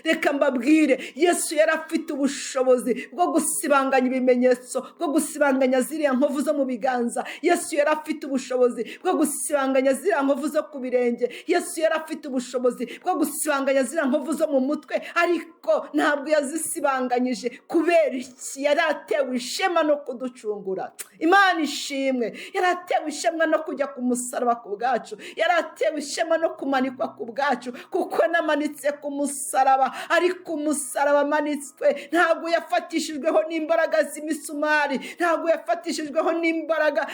Reka mbabwire, Yesu yari afite ubushobozi bwo gusibanganya ibimenyetso, bwo gusibanganya ziriya nkovu zo mu biganza. Yesu yari afite ubushobozi bwo gusibanganya ziriya nkovu zo ku birenge. Yesu yari afite ubushobozi bwo gusibanganya ziriya nkovu zo mu mutwe, ariko ntabwo yazisibanganyije. Kubera iki? Yari atewe ishema no kuducungura. Imana ishimwe. Yari atewe ishema no kujya ku musaraba ku bwacu, yari atewe ishema no kumanikwa ku bwacu, kuko namanitse ku musaraba. Ariko umusaraba amanitswe ntabwo yafatishijweho n'imbaraga z'imisumari, ntabwo yafatishijweho n'imbaraga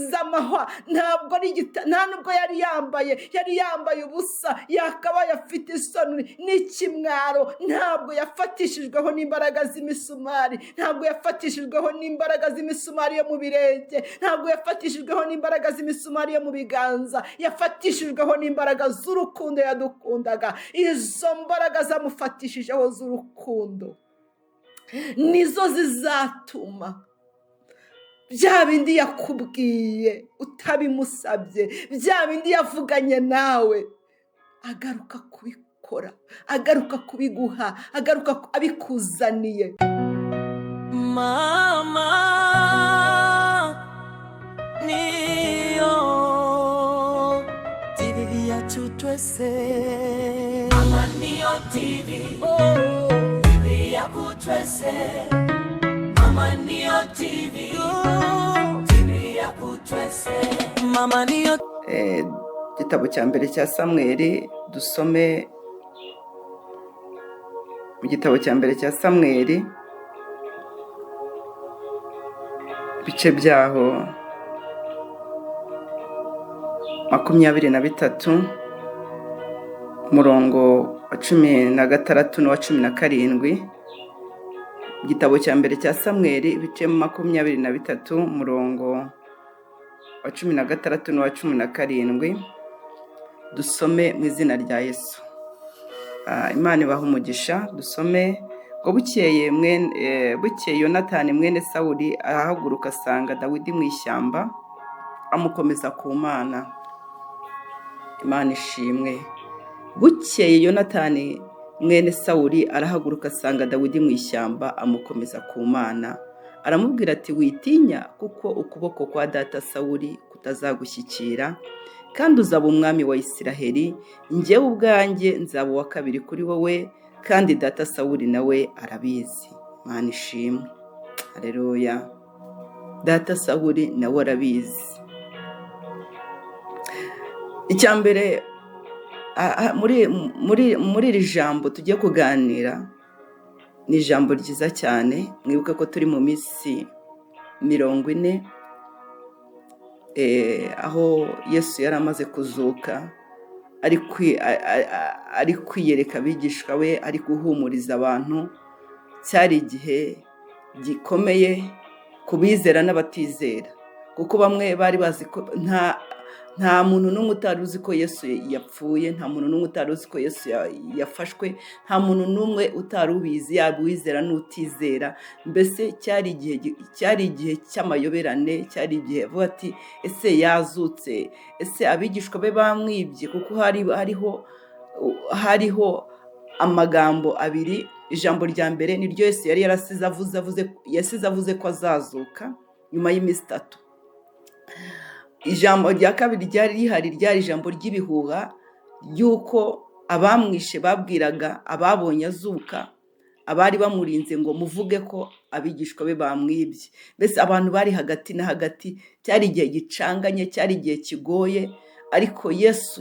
z'amahwa, ntabwo ari nta nubwo yari yambaye, yari yambaye ubusa, yakabaye afite isoni n'ikimwaro. Ntabwo yafatishijweho n'imbaraga z'imisumari, ntabwo yafatishijweho n'imbaraga z'imisumari yo mu birenge, ntabwo yafatishijweho n'imbaraga z'imisumari yo mu biganza, yafatishijweho n'imbaraga z'urukundo yadukundaga. Izo mbaraga zamufatishijeho z'urukundo nizo zizatuma bya bindi yakubwiye utabimusabye, bya bindi yavuganye nawe, agaruka kubikora, agaruka kubiguha, agaruka abikuzaniye. Mama niyo TV yacu twese. Mama niyo TV, oh, TV yacu twese. Mama niyo TV, oh, TV yacu twese. Mama niyo. Igitabo cya mbere cya Samweli, dusome mu gitabo cya mbere cya Samweli, ibice byaho 23, umurongo wa 16 n'uwa 17. Igitabo cya mbere cya Samweli, ibice 23, umurongo wa 16 n'uwa 17, dusome mu izina rya Yesu. Imana ibaha umugisha. Dusome ngo bukeye Yonatani mwene Sawuli arahaguruka asanga Dawidi mu ishyamba, amukomeza ku Mana. Imana ishimwe. Bukeye Yonatani mwene Sawuli arahaguruka asanga Dawidi mu ishyamba, amukomeza ku Mana. Aramubwira ati: "Witinya, kuko ukuboko kwa data Sawuli kutazagushyikira, kandi uzaba umwami wa Isiraheli. Njyewe ubwanjye nzaba uwa kabiri kuri wowe, kandi data Sawuli nawe arabizi." Imana ishimwe. Haleluya. Data Sawuli nawe arabizi. Icya mbere, muri iri jambo tugiye kuganira ni ijambo ryiza cyane. Mwibuke ko turi mu minsi 40, aho Yesu yari amaze kuzuka, ari kwiyereka abigishwa be, ari guhumuriza abantu. Cyari igihe gikomeye ku bizera n'abatizera, kuko bamwe bari bazi ko nta muntu n'umwe utari uzi ko Yesu yapfuye, nta muntu n'umwe utari uzi ko Yesu yafashwe, nta muntu n'umwe utari ubizi, yaba uwizera n'utizera. Mbese cyari igihe cy'amayoberane, cyari igihe avuga ati: "Ese yazutse? Ese abigishwa be bamwibye?" Kuko hariho amagambo abiri. Ijambo rya mbere ni ryo Yesu yari yarasize avuze, avuze, yasize avuze ko azazuka nyuma y'iminsi 3. Ijambo rya kabiri ryari rihari ryari ijambo ry'ibihuha ry'uko abamwishe babwiraga ababonye azuka, abari bamurinze, ngo muvuge ko abigishwa be bamwibye. Mbese abantu bari hagati na hagati. Cyari igihe gicanganye, cyari igihe kigoye. Ariko Yesu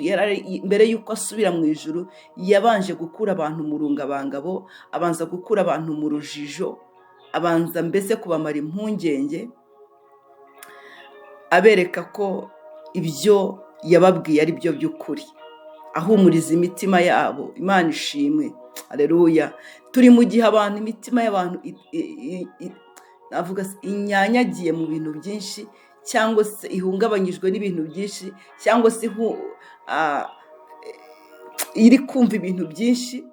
mbere y'uko asubira mu ijuru, yabanje gukura abantu mu rungabangabo, abanza gukura abantu mu rujijo, abanza mbese kubamara impungenge, abereka ko ibyo yababwiye ari byo by'ukuri, ahumuriza imitima yabo. Imana ishimwe. Haleluya. Turi mu gihe abantu, imitima y'abantu navuga se, inyanyagiye mu bintu byinshi, cyangwa se ihungabanyijwe n'ibintu byinshi, cyangwa se iri kumva ibintu byinshi.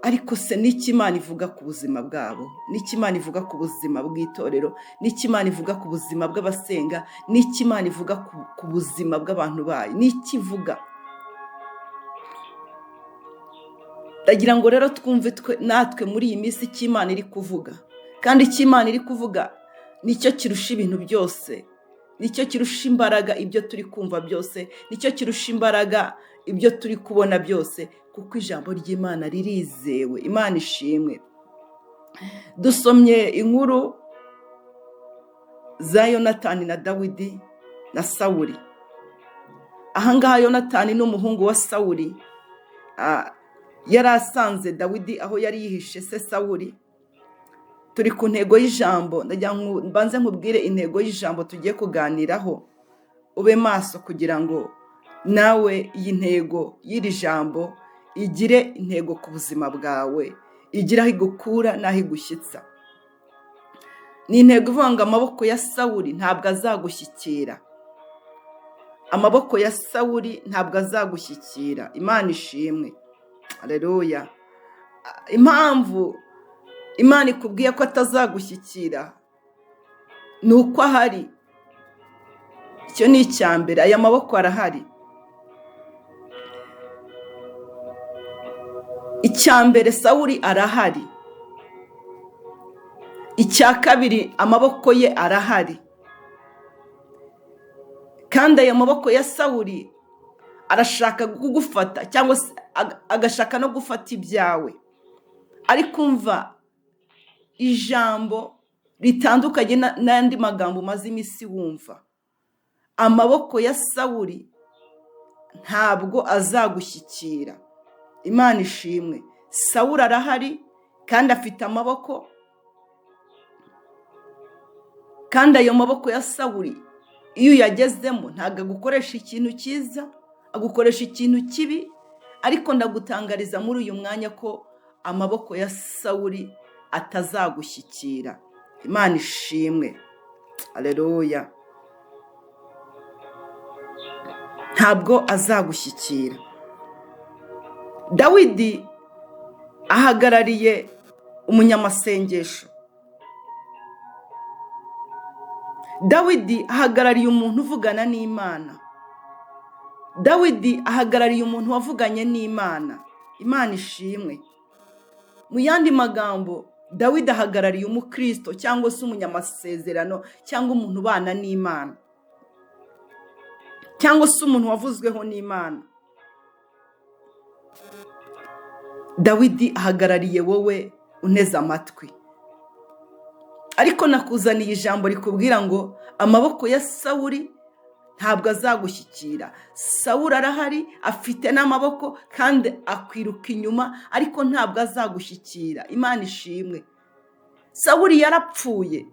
Ariko se n'icyo Imana ivuga ku buzima bwabo, n'icyo Imana ivuga ku buzima bw'itorero, n'icyo Imana ivuga ku buzima bw'abasenga, n'icyo Imana ivuga ku buzima bw'abantu bayo, n'icyo ivuga? Ndagira ngo rero twumve natwe muri iyi minsi icyo Imana iri kuvuga, kandi icyo Imana iri kuvuga nicyo kirusha ibintu byose, nicyo kirusha imbaraga ibyo turi kumva byose, nicyo kirusha imbaraga ibyo turi kubona byose, kuko ijambo ry'Imana ririzewe. Imana ishimwe. Dusomye inkuru za Yonatani na Dawidi na Sawuli. Ahangaha Yonatani ni umuhungu wa Sawuli, yari asanze Dawidi aho yari yihishe se Sawuli. Turi ku ntego y'ijambo, ndagira ngo mbanze nkubwire intego y'ijambo tugiye kuganiraho, ube maso kugira ngo nawe iyi ntego y'iri jambo igire intego ku buzima bwawe, igire aho igukura n'aho igushyitsa. Ni intego ivuga ngo amaboko ya Sawuli ntabwo azagushyikira. Amaboko ya Sawuli ntabwo azagushyikira. Imana ishimwe. Haleluya. Impamvu Imana ikubwiye ko atazagushyikira ni uko ahari. Icyo ni icya mbere, aya maboko arahari. Icya mbere, Sawuli arahari. Icya kabiri, amaboko ye arahari. Kandi aya maboko ya Sawuli arashaka kugufata cyangwa se agashaka no gufata ibyawe. Ariko umva ijambo ritandukanye n'andi magambo umaze iminsi wumva. Amaboko ya Sawuli ntabwo azagushyikira. Imana ishimwe. Sawuli arahari kandi afite amaboko, kandi ayo maboko ya Sawuli iyo uyagezemo ntabwo agukoresha ikintu cyiza, agukoresha ikintu kibi. Ariko ndagutangariza muri uyu mwanya ko amaboko ya Sawuli atazagushyikira. Imana ishimwe. Haleluya. Ntabwo azagushyikira. Dawidi ahagarariye umunyamasengesho. Dawidi ahagarariye umuntu uvugana n'Imana. Dawidi ahagarariye umuntu wavuganye n'Imana. Imana ishimwe. Mu yandi magambo, Dawidi ahagarariye umukristo cyangwa se umunyamasezerano cyangwa umuntu ubana n'Imana cyangwa se umuntu wavuzweho n'Imana. Dawidi ahagarariye wowe uneze amatwi. Ariko nakuzaniye ijambo rikubwira ngo amaboko ya Sawuli ntabwo azagushyikira. Sawuli arahari, afite n'amaboko kandi akwiruka inyuma, ariko ntabwo azagushyikira. Imana ishimwe. Sawuli yarapfuye,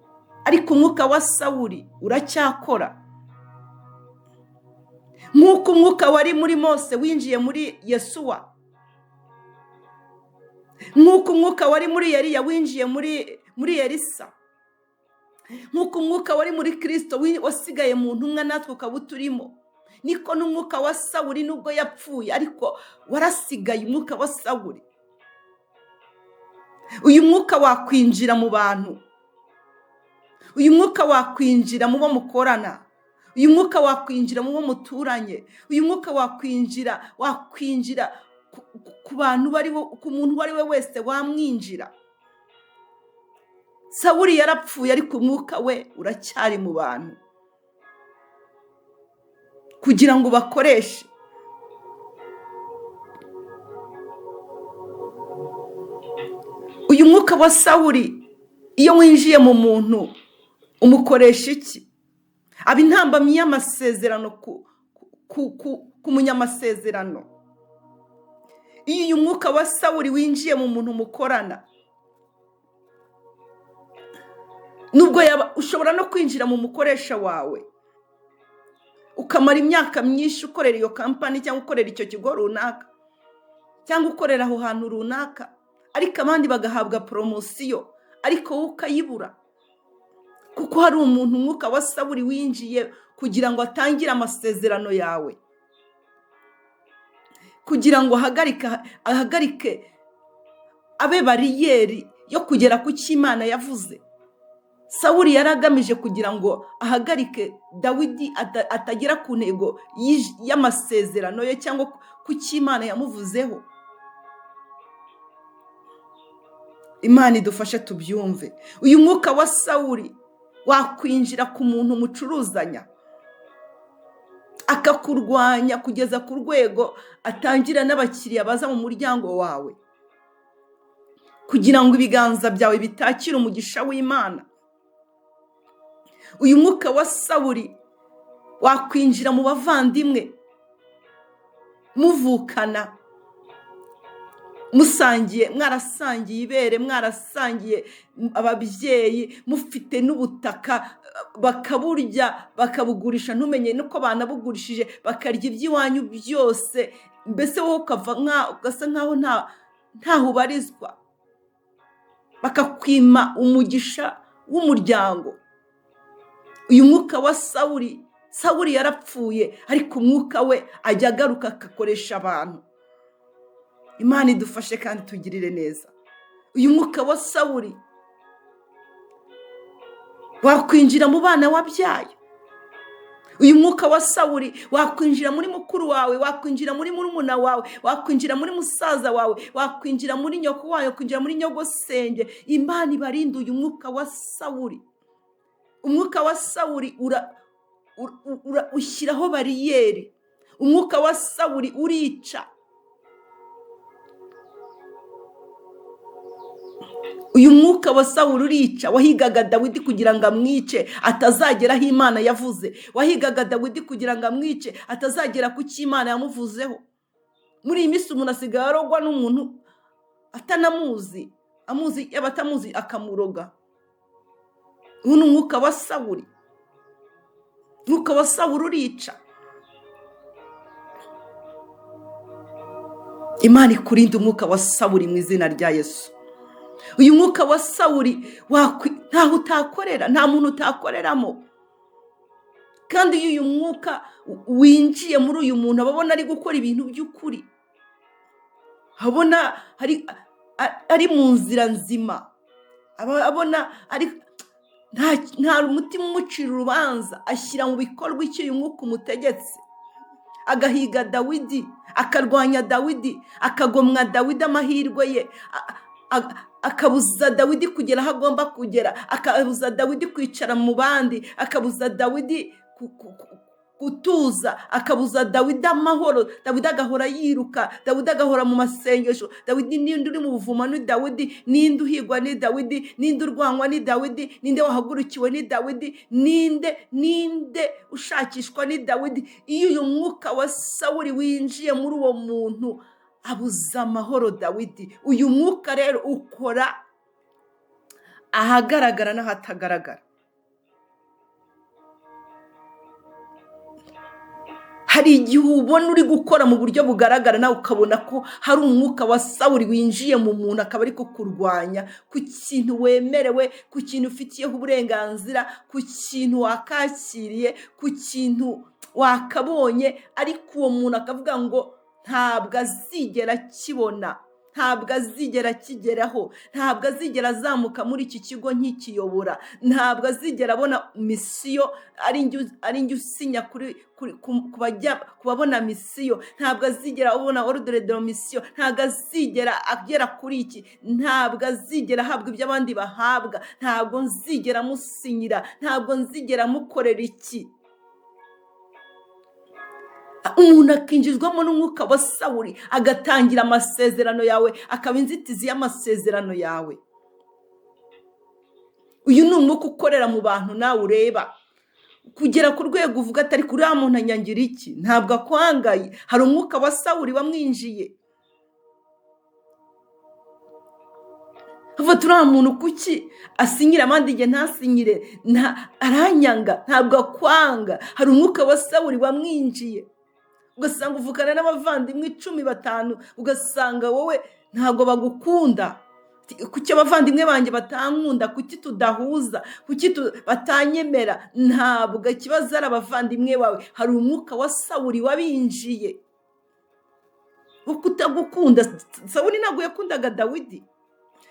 ariko umwuka wa Sawuli uracyakora. Nk'uko umwuka wari muri Mose winjiye muri Yesuwa, nk'uko umwuka wari muri Eliya winjiye muri Elisa, nk'uko umwuka wari muri Kristo wasigaye mu ntumwa natwe ukaba uturimo, niko n'umwuka wa Sawuli nubwo yapfuye ariko warasigaye. Umwuka wa Sawuli, uyu mwuka wakwinjira mu bantu, uyu mwuka wakwinjira mu bo mukorana, uyu mwuka wakwinjira mu bo muturanye, uyu mwuka wakwinjira ku bantu bariho, ku muntu uwo ari we wese wamwinjira. Sawuli yarapfuye ariko umwuka we uracyari mu bantu kugira ngo bakoreshe. Uyu mwuka wa Sawuli iyo winjiye mu muntu umukoresha iki? Aba intambamyi y'amasezerano ku munyamasezerano. Iyo uyu mwuka wa Sawuli winjiye mu muntu mukorana, nubwo yaba ushobora no kwinjira mu mukoresha wawe ukamara imyaka myinshi ukorera iyo kampani cyangwa ukorera icyo kigo runaka cyangwa ukorera aho hantu runaka, ariko abandi bagahabwa poromosiyo ariko wowe ukayibura, kuko hari umuntu umwuka wa Sawuli winjiye kugira ngo atangire amasezerano yawe, kugira ngo ahagarike abe bariyeri yo kugera ku cyo Imana yavuze. Sawuli yari agamije kugira ngo ahagarike Dawidi atagera ku ntego y'amasezerano ye cyangwa ku cyo Imana yamuvuzeho. Imana idufashe tubyumve. Uyu mwuka wa Sawuli wakwinjira ku muntu mucuruzanya, akakurwanya kugeza ku rwego atangira n'abakiriya baza mu muryango wawe, kugira ngo ibiganza byawe bitakire umugisha w'Imana. Uyu mwuka wa Sawuli wakwinjira mu bavandimwe muvukana, musangiye, mwarasangiye ibere, mwarasangiye ababyeyi, mufite n'ubutaka, bakaburya bakabugurisha, ntumenye nuko banabugurishije, bakarya iby'iwanyu byose, mbese wowe ukava ugasa nkaho ntaho ubarizwa, bakakwima umugisha w'umuryango. Uyu mwuka wa Sawuli, Sawuli yarapfuye, ariko umwuka we ajya agaruka agakoresha abantu. Imana idufashe kandi tugirire neza. Uyu mwuka wa Sawuli wakwinjira mu bana wabyaye. Uyu mwuka wa Sawuli wakwinjira muri mukuru wawe, wakwinjira muri murumuna wawe, wakwinjira muri musaza wawe, wakwinjira muri nyoko wawe, wakwinjira muri nyogosenge. Imana ibarinde uyu mwuka wa Sawuli. Umwuka wa Sawuli ushyiraho bariyeri. Umwuka wa Sawuli urica. Uyu mwuka wa Sawuli urica. Wahigaga Dawidi kugira ngo amwice atazagera aho Imana yavuze. Wahigaga Dawidi kugira ngo amwice atazagera ku cyo Imana yamuvuzeho. Muri iyi minsi umuntu asigaye arogwa n'umuntu atanamuzi, amuzi yaba atamuzi akamuroga. Uyu ni umwuka wa Sawuli. Umwuka wa Sawuli urica. Imana ikurinde umwuka wa Sawuli mu izina rya Yesu. Uyu mwuka wa Sawuli ntaho utakorera, nta muntu utakoreramo. Kandi iyo uyu mwuka winjiye muri uyu muntu, aba abona ari gukora ibintu by'ukuri, abona ari mu nzira nzima, aba abona ari nta mutima umucira urubanza, ashyira mu bikorwa icyo uyu mwuka umutegetse. Agahiga Dawidi, akarwanya Dawidi, akagomwa Dawidi amahirwe ye, akabuza Dawidi kugera aho agomba kugera, akabuza Dawidi kwicara mu bandi, akabuza Dawidi gutuza, akabuza Dawidi amahoro. Dawidi agahora yiruka, Dawidi agahora mu masengesho. Dawidi ninde uri mu buvumo ni Dawidi, ninde uhigwa ni Dawidi, ninde urwanywa ni Dawidi, ninde wahagurukiwe ni Dawidi, ninde ushakishwa ni Dawidi. Iyo uyu mwuka wa Sawuli winjiye muri uwo muntu, abuza amahoro Dawidi. Uyu mwuka rero ukora ahagaragara n'ahatagaragara. Hari igihe ubona uri gukora mu buryo bugaragara, nawe ukabona ko hari umwuka wa Sawuli winjiye mu muntu, akaba ari kukurwanya ku kintu wemerewe, ku kintu ufitiyeho uburenganzira, ku kintu wakakiriye, ku kintu wakabonye, ariko uwo muntu akavuga ngo ntabwo azigera akibona, ntabwo azigera akigeraho, ntabwo azigera azamuka muri iki kigo nkikiyobora, ntabwo azigera abona misiyo ari njye usinya ku babona misiyo, ntabwo azigera abona ordre de mission, ntabwo azigera agera kuri iki, ntabwo azigera ahabwa ibyo abandi bahabwa, ntabwo nzigera musinyira, ntabwo nzigera mukorera iki. Umuntu akinjizwamo n'umwuka wa Sawuli, agatangira amasezerano yawe, akaba inzitizi y'amasezerano yawe. Uyu ni umwuka ukorera mu bantu nawe ureba, kugera ku rwego uvuga atari kuri uriya muntu anyangira iki, ntabwo akwangaye. Hari umwuka wa Sawuli wamwinjiye. Avuga uriya muntu kuki asinyira abandi igihe ntasinyire, aranyanga, ntabwo akwanga. Hari umwuka wa Sawuli wamwinjiye. Ugasanga uvukana n'abavandimwe 10 5, ugasanga wowe ntabwo bagukunda. Kuki abavandimwe banjye batankunda? Kuki tudahuza? Kuki batanyemera? Ntabwo ikibazo ari abavandimwe bawe, hari umwuka wa Sawuli wabinjiye wo kutagukunda. Sawuli ntabwo yakundaga Dawidi.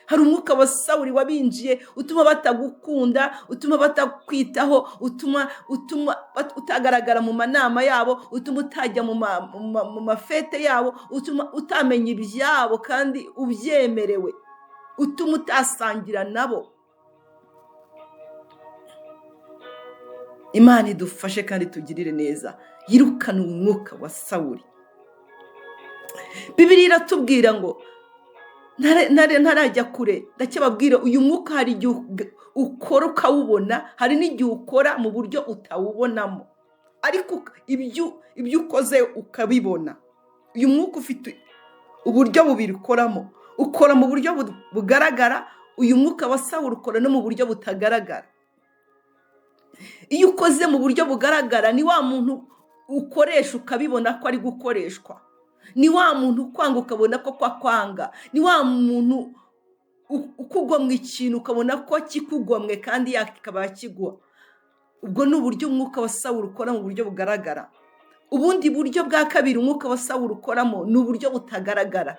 Hari umwuka wa Sawuli wabinjiye utuma batagukunda, utuma batakwitaho, utuma utagaragara mu manama yabo, utuma utajya mu mafete yabo, utuma utamenya ibyabo kandi ubyemerewe. utuma utasangira nabo. Imana idufashe kandi tugirire neza, yirukane umwuka wa Sawuli. Bibiliya iratubwira ngo ntarajya kure, ndacyababwira uyu mwuka hari igihe ukora ukawubona, hari n'igihe ukora mu buryo utawubonamo, ariko ibyo ukoze ukabibona. Uyu mwuka ufite uburyo bubiri ukoramo, ukora mu buryo bugaragara. Uyu mwuka wa Sawuli ukora no mu buryo butagaragara. Iyo ukoze mu buryo bugaragara, ni wa muntu ukoresha ukabibona ko ari gukoreshwa, ni wa muntu ukwanga ukabona ko kwanga, ni wa muntu ukugomwa ikintu ukabona ko kikugomwe kandi yakikaba yakiguha. Ubwo ni uburyo umwuka wa Sawuli ukora mu buryo bugaragara. Ubundi buryo bwa kabiri umwuka wa Sawuli ukoramo ni uburyo butagaragara.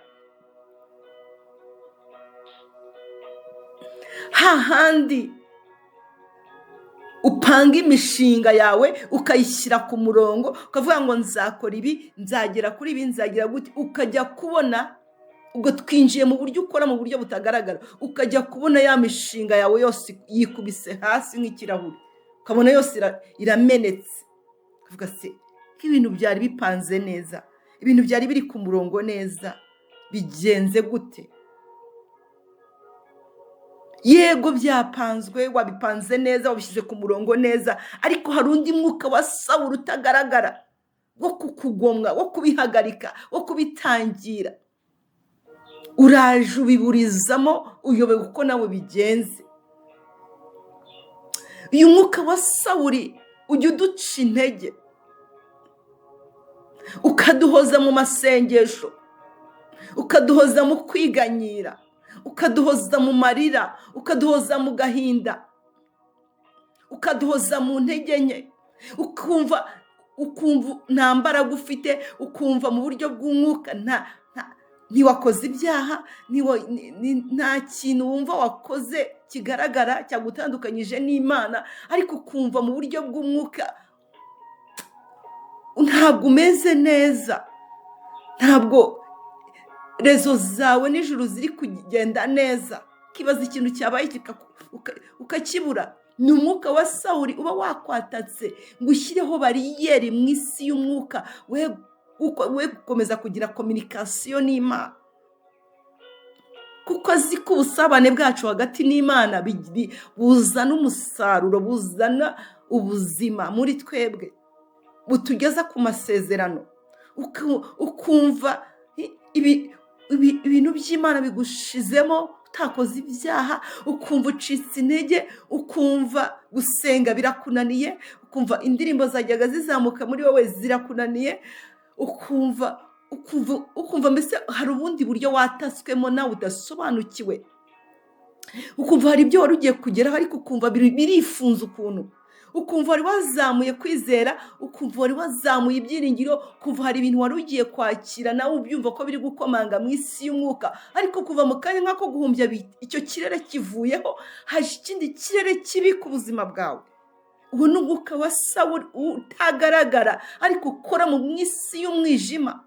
Hahandi upanga imishinga yawe ukayishyira ku murongo, ukavuga ngo nzakora ibi, nzagera kuri ibi, nzagera gute, ukajya kubona. Ubwo twinjiye mu buryo ukora mu buryo butagaragara, ukajya kubona ya mishinga yawe yose yikubise hasi nk'ikirahure, ukabona yose iramenetse. Ukavuga se ko ibintu byari bipanze neza, ibintu byari biri ku murongo neza, bigenze gute? Yego byapanzwe, wabipanze neza, wabishyize ku murongo neza, ariko hari undi mwuka wa Sawuli utagaragara wo kukugomwa, wo kubihagarika, wo kubitangira. Uraje ubiburizamo, uyobewe uko nawe bigenze. Uyu mwuka wa Sawuli ujya uduca intege, ukaduhoza mu masengesho, ukaduhoza mu kwiganyira, ukaduhoza mu marira, ukaduhoza mu gahinda, ukaduhoza mu ntege nke, ukumva nta mbaraga ufite, ukumva mu buryo bw'umwuka ntiwakoze ibyaha, nta kintu wumva wakoze kigaragara cyagutandukanyije n'Imana, ariko ukumva mu buryo bw'umwuka ntabwo umeze neza, ntabwo rezo zawe nijoro ziri kugenda neza, ukibaza ikintu cyabaye ukakibura. Ni umwuka wa Sawuli uba wakwatatse ngo ushyireho bariyeri mu isi y'umwuka, we gukomeza kugira kominikasiyo n'Imana, kuko azi ko ubusabane bwacu hagati n'Imana buzana umusaruro, buzana ubuzima muri twebwe, butugeza ku masezerano. Ukumva ibintu by'Imana bigushizemo, utakoze ibyaha, ukumva ucitse intege, ukumva gusenga birakunaniye, ukumva indirimbo zajyaga zizamuka muri wowe zirakunaniye, ukumva mbese hari ubundi buryo watatswemo nawe udasobanukiwe, ukumva hari ibyo wari ugiye kugeraho ariko ukumva birifunze ukuntu, ukumva wari wazamuye kwizera, ukumva wari wazamuye ibyiringiro, ukumva hari ibintu wari ugiye kwakira nawe ubyumva ko biri gukomanga mu isi y'umwuka, ariko kuva mu kanya nk'ako guhumbya icyo kirere kivuyeho, haje ikindi kirere kibi ku buzima bwawe. Uwo ni umwuka wa Sawuli utagaragara ariko ukora mu isi y'umwijima.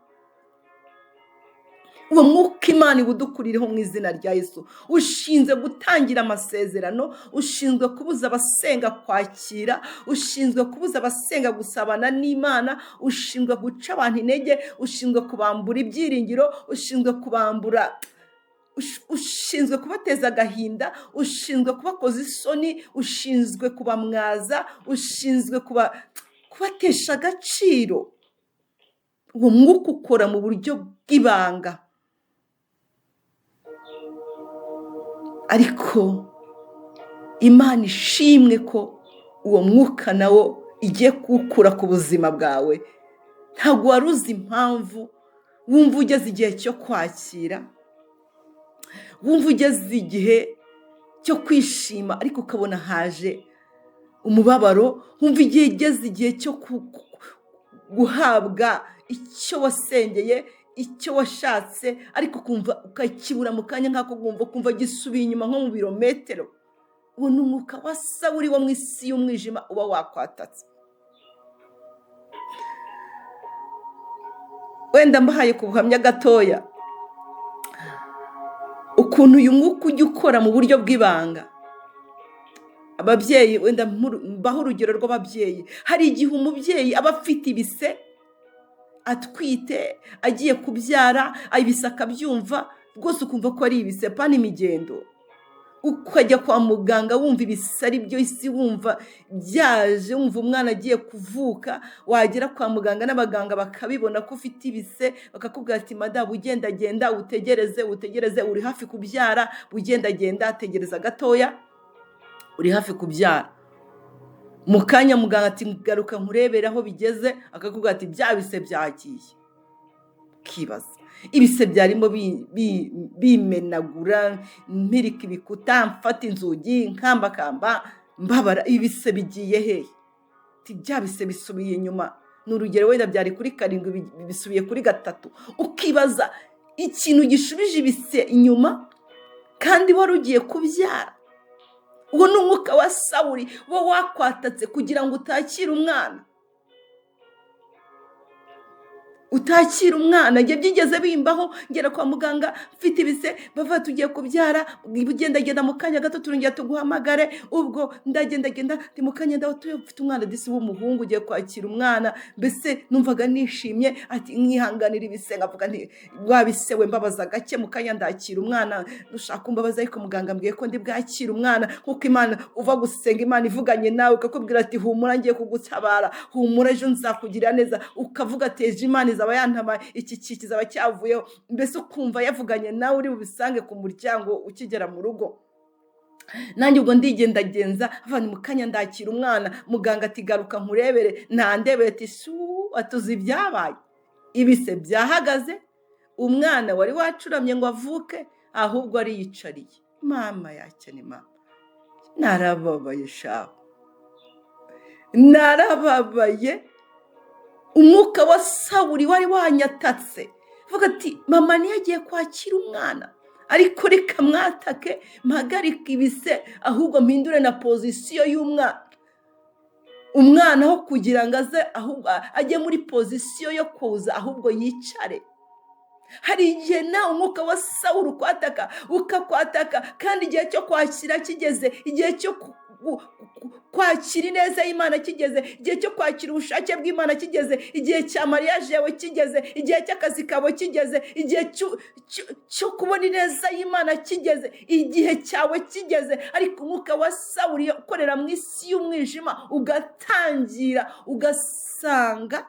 Uwo mwuka Imana iwudukurireho mu izina rya Yesu. Ushinzwe gutangira amasezerano, ushinzwe kubuza abasenga kwakira, ushinzwe kubuza abasenga gusabana n'Imana, ushinzwe guca abantu intege, ushinzwe kubambura ibyiringiro, ushinzwe kubambura, ushinzwe kubateza agahinda, ushinzwe kubakoza isoni, ushinzwe kubamwaza, ushinzwe kubatesha agaciro. Uwo mwuka ukora mu buryo bw'ibanga, ariko Imana ishimwe ko uwo mwuka nawo igiye kuwukura ku buzima bwawe. Ntabwo wari uzi impamvu wumva ugeze igihe cyo kwakira, wumva ugeze igihe cyo kwishima, ariko ukabona haje umubabaro, wumva igihe ugeze igihe cyo guhabwa icyo wasengeye, icyo washatse, ariko ukumva ukakibura mu kanya nk'ako kumva, ukumva gisubiye inyuma nko mu birometero. Uwo ni umwuka wa Sawuli wo mu isi y'umwijima uba wakwatatse. Wenda mbahaye ku buhamya gatoya. Ukuntu uyu mwuka ujya ukora mu buryo bw'ibanga. Ababyeyi, wenda mbaho urugero rw'ababyeyi, hari igihe umubyeyi aba afite ibise, atwite, agiye kubyara, ibise akabyumva rwose, ukumva ko ari ibise pana imigendo, ukajya kwa muganga wumva ibise ari byo isi, wumva byaje, wumva umwana agiye kuvuka. Wagera kwa muganga n'abaganga bakabibona ko ufite ibise, bakakubwira ati madamu, ugendagenda utegereze, utegereze, uri hafi kubyara, ugendagenda tegereza gatoya, uri hafi kubyara. Mu kanya muganga ati garuka nkurebere aho bigeze, akakubwira ati bya bise byagiye. Ukibaza ibise byarimo bimenagura, mpirika ibikuta, mfata inzugi, nkambakamba, mbabara, ibise bigiye hehe? Ati bya bise bisubiye inyuma. Ni urugero, wenda byari kuri 7, bisubiye kuri 3. Ukibaza ikintu gishubije ibise inyuma kandi wari ugiye kubyara. Uwo ni umwuka wa Sawuli wo wakwatatse kugira ngo utakire umwana. Utakira umwana. Njye byigeze bimbaho, ngera kwa muganga mfite ibise, bava tugiye kubyara, ugendagenda mu kanya gato turongera tuguhamagare. Ubwo ndagendagenda ndi mu kanya ndaho mfite umwana disi w'umuhungu, ugiye kwakira umwana, mbese numvaga nishimye, ati mwihanganira ibise, nkavuga nti wabisewe mbabaza gake, mu kanya ndakira umwana, nushaka kumbabaza ariko muganga ambwiye ko ndi bwakira umwana. Nkuko Imana uva gusenga, Imana ivuganye nawe ikakubwira ati humura ngiye kugutabara, humura ejo nzakugirira neza, ukavuga ati ejo Imana izaba yantabaye, iki kizaba cyavuyeho, mbese ukumva yavuganye nawe uri bubisange ku muryango ukigera mu rugo. Nanjye ubwo ndigendagenza, avana mu kanya ndakira umwana, muganga ati garuka nkurebere, ntandebere, ati shu, atuzi ibyabaye, ibise byahagaze, umwana wari wacuramye ngo avuke ahubwo ariyicariye. Mama yakene, mama narababaye shaho, narababaye. Umwuka wa Sawuli wari wanyatatse, avuga ati mama niyo agiye kwakira umwana, ariko reka mwatake, mpagarike ibise, ahubwo mpindure na pozisiyo y'umwana. Umwana aho kugira ngo aze ahubwo ajye muri pozisiyo yo kuza, ahubwo yicare. Hari igihe nawe umwuka wa Sawuli ukwataka, ukakwataka, kandi igihe cyo kwakira kigeze, igihe cyo kwakira ineza y'Imana kigeze, igihe cyo kwakira ubushake bw'Imana kigeze, igihe cya mariage yawe kigeze, igihe cy'akazi kawe kigeze, igihe cyo kubona ineza y'Imana kigeze, igihe cyawe kigeze. Ariko umwuka wa Sawuli ukorera mu isi y'umwijima, ugatangira ugasanga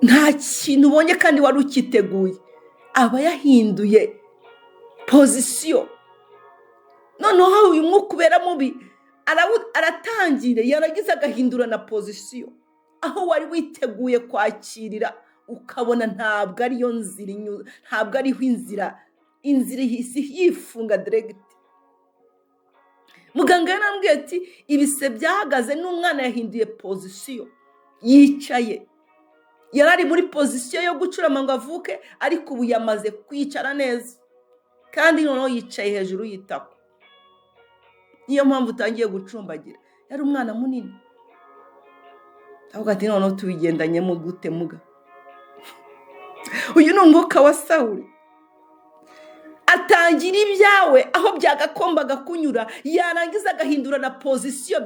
nta kintu ubonye kandi wari ukiteguye, aba yahinduye pozisiyo. Noneho uyu mwuka ubera mubi aratangira, yaragize agahindura na pozisiyo, aho wari witeguye kwakirira ukabona ntabwo ariyo nzira, ntabwo ariho inzira, inzira ihise yifunga direct. Muganga yarambwiye ati ibise byahagaze n'umwana yahinduye pozisiyo, yicaye. Yari ari muri pozisiyo yo gucurama ngo avuke, ariko ubu yamaze kwicara neza, kandi noneho yicaye hejuru y'itako. Niyo mpamvu utangiye gucumbagira. Yari umwana munini. Avuga ati noneho tubigendanyemo gute muga? Uyu ni umwuka wa Sawuli. Atangira ibyawe aho byagakombaga kunyura, yarangiza agahindura na pozisiyo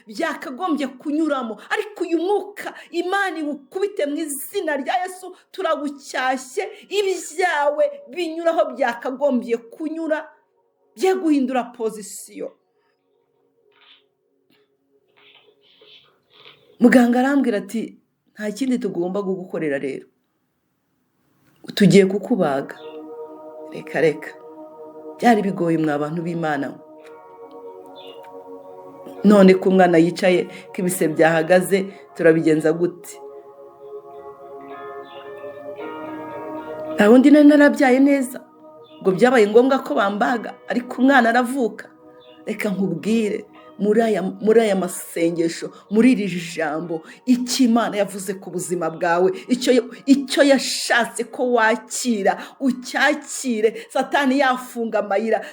byakagombye kunyuramo. Ariko uyu mwuka Imana iwukubite mu izina rya Yesu, turagucyashye, ibyawe binyura aho byakagombye kunyura, bye guhindura pozisiyo. Muganga arambwira ati nta kindi tugomba kugukorera rero, tugiye kukubaga. Reka reka, byari bigoye mwa bantu b'Imana. None ko umwana yicaye, ko ibise byahagaze, turabigenza gute? Nta wundi nari narabyaye neza, ngo byabaye ngombwa ko bambaga, ariko umwana aravuka. Reka nkubwire, Muri aya masengesho, muri iri jambo, icyo Imana yavuze ku buzima bwawe, icyo yashatse ko wakira, ucyakire. Satani yafunga amayira,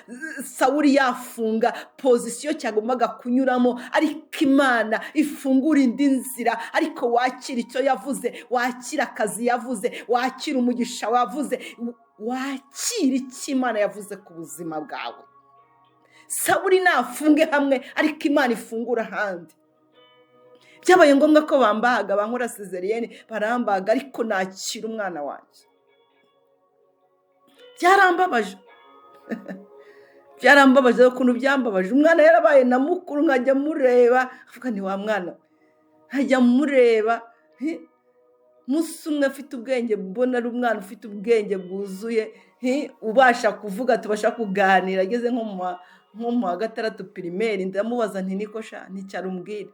Sawuri yafunga pozisiyo cyagombaga kunyuramo, ariko Imana ifungura indi nzira. Ariko wakira icyo yavuze, wakira akazi yavuze, wakira umugisha wavuze, wakira icyo Imana yavuze ku buzima bwawe. Sawuri nafunge hamwe, ariko Imana ifungura ahandi. Byabaye ngombwa ko bambaga, bankora césarienne, barambaga, ariko nakira umwana wanjye. Byarambabaje, byarambabaje ukuntu byambabaje. Umwana yarabaye na mukuru, nkajya mureba avuga ni wa mwana we, nkajya mureba. Umunsi umwe afite ubwenge, mbona ari umwana ufite ubwenge bwuzuye, ubasha kuvuga, tubasha kuganira, ageze nko mu wa 6 primaire. Ndamubaza nti: "Niko sha, nicara umbwire."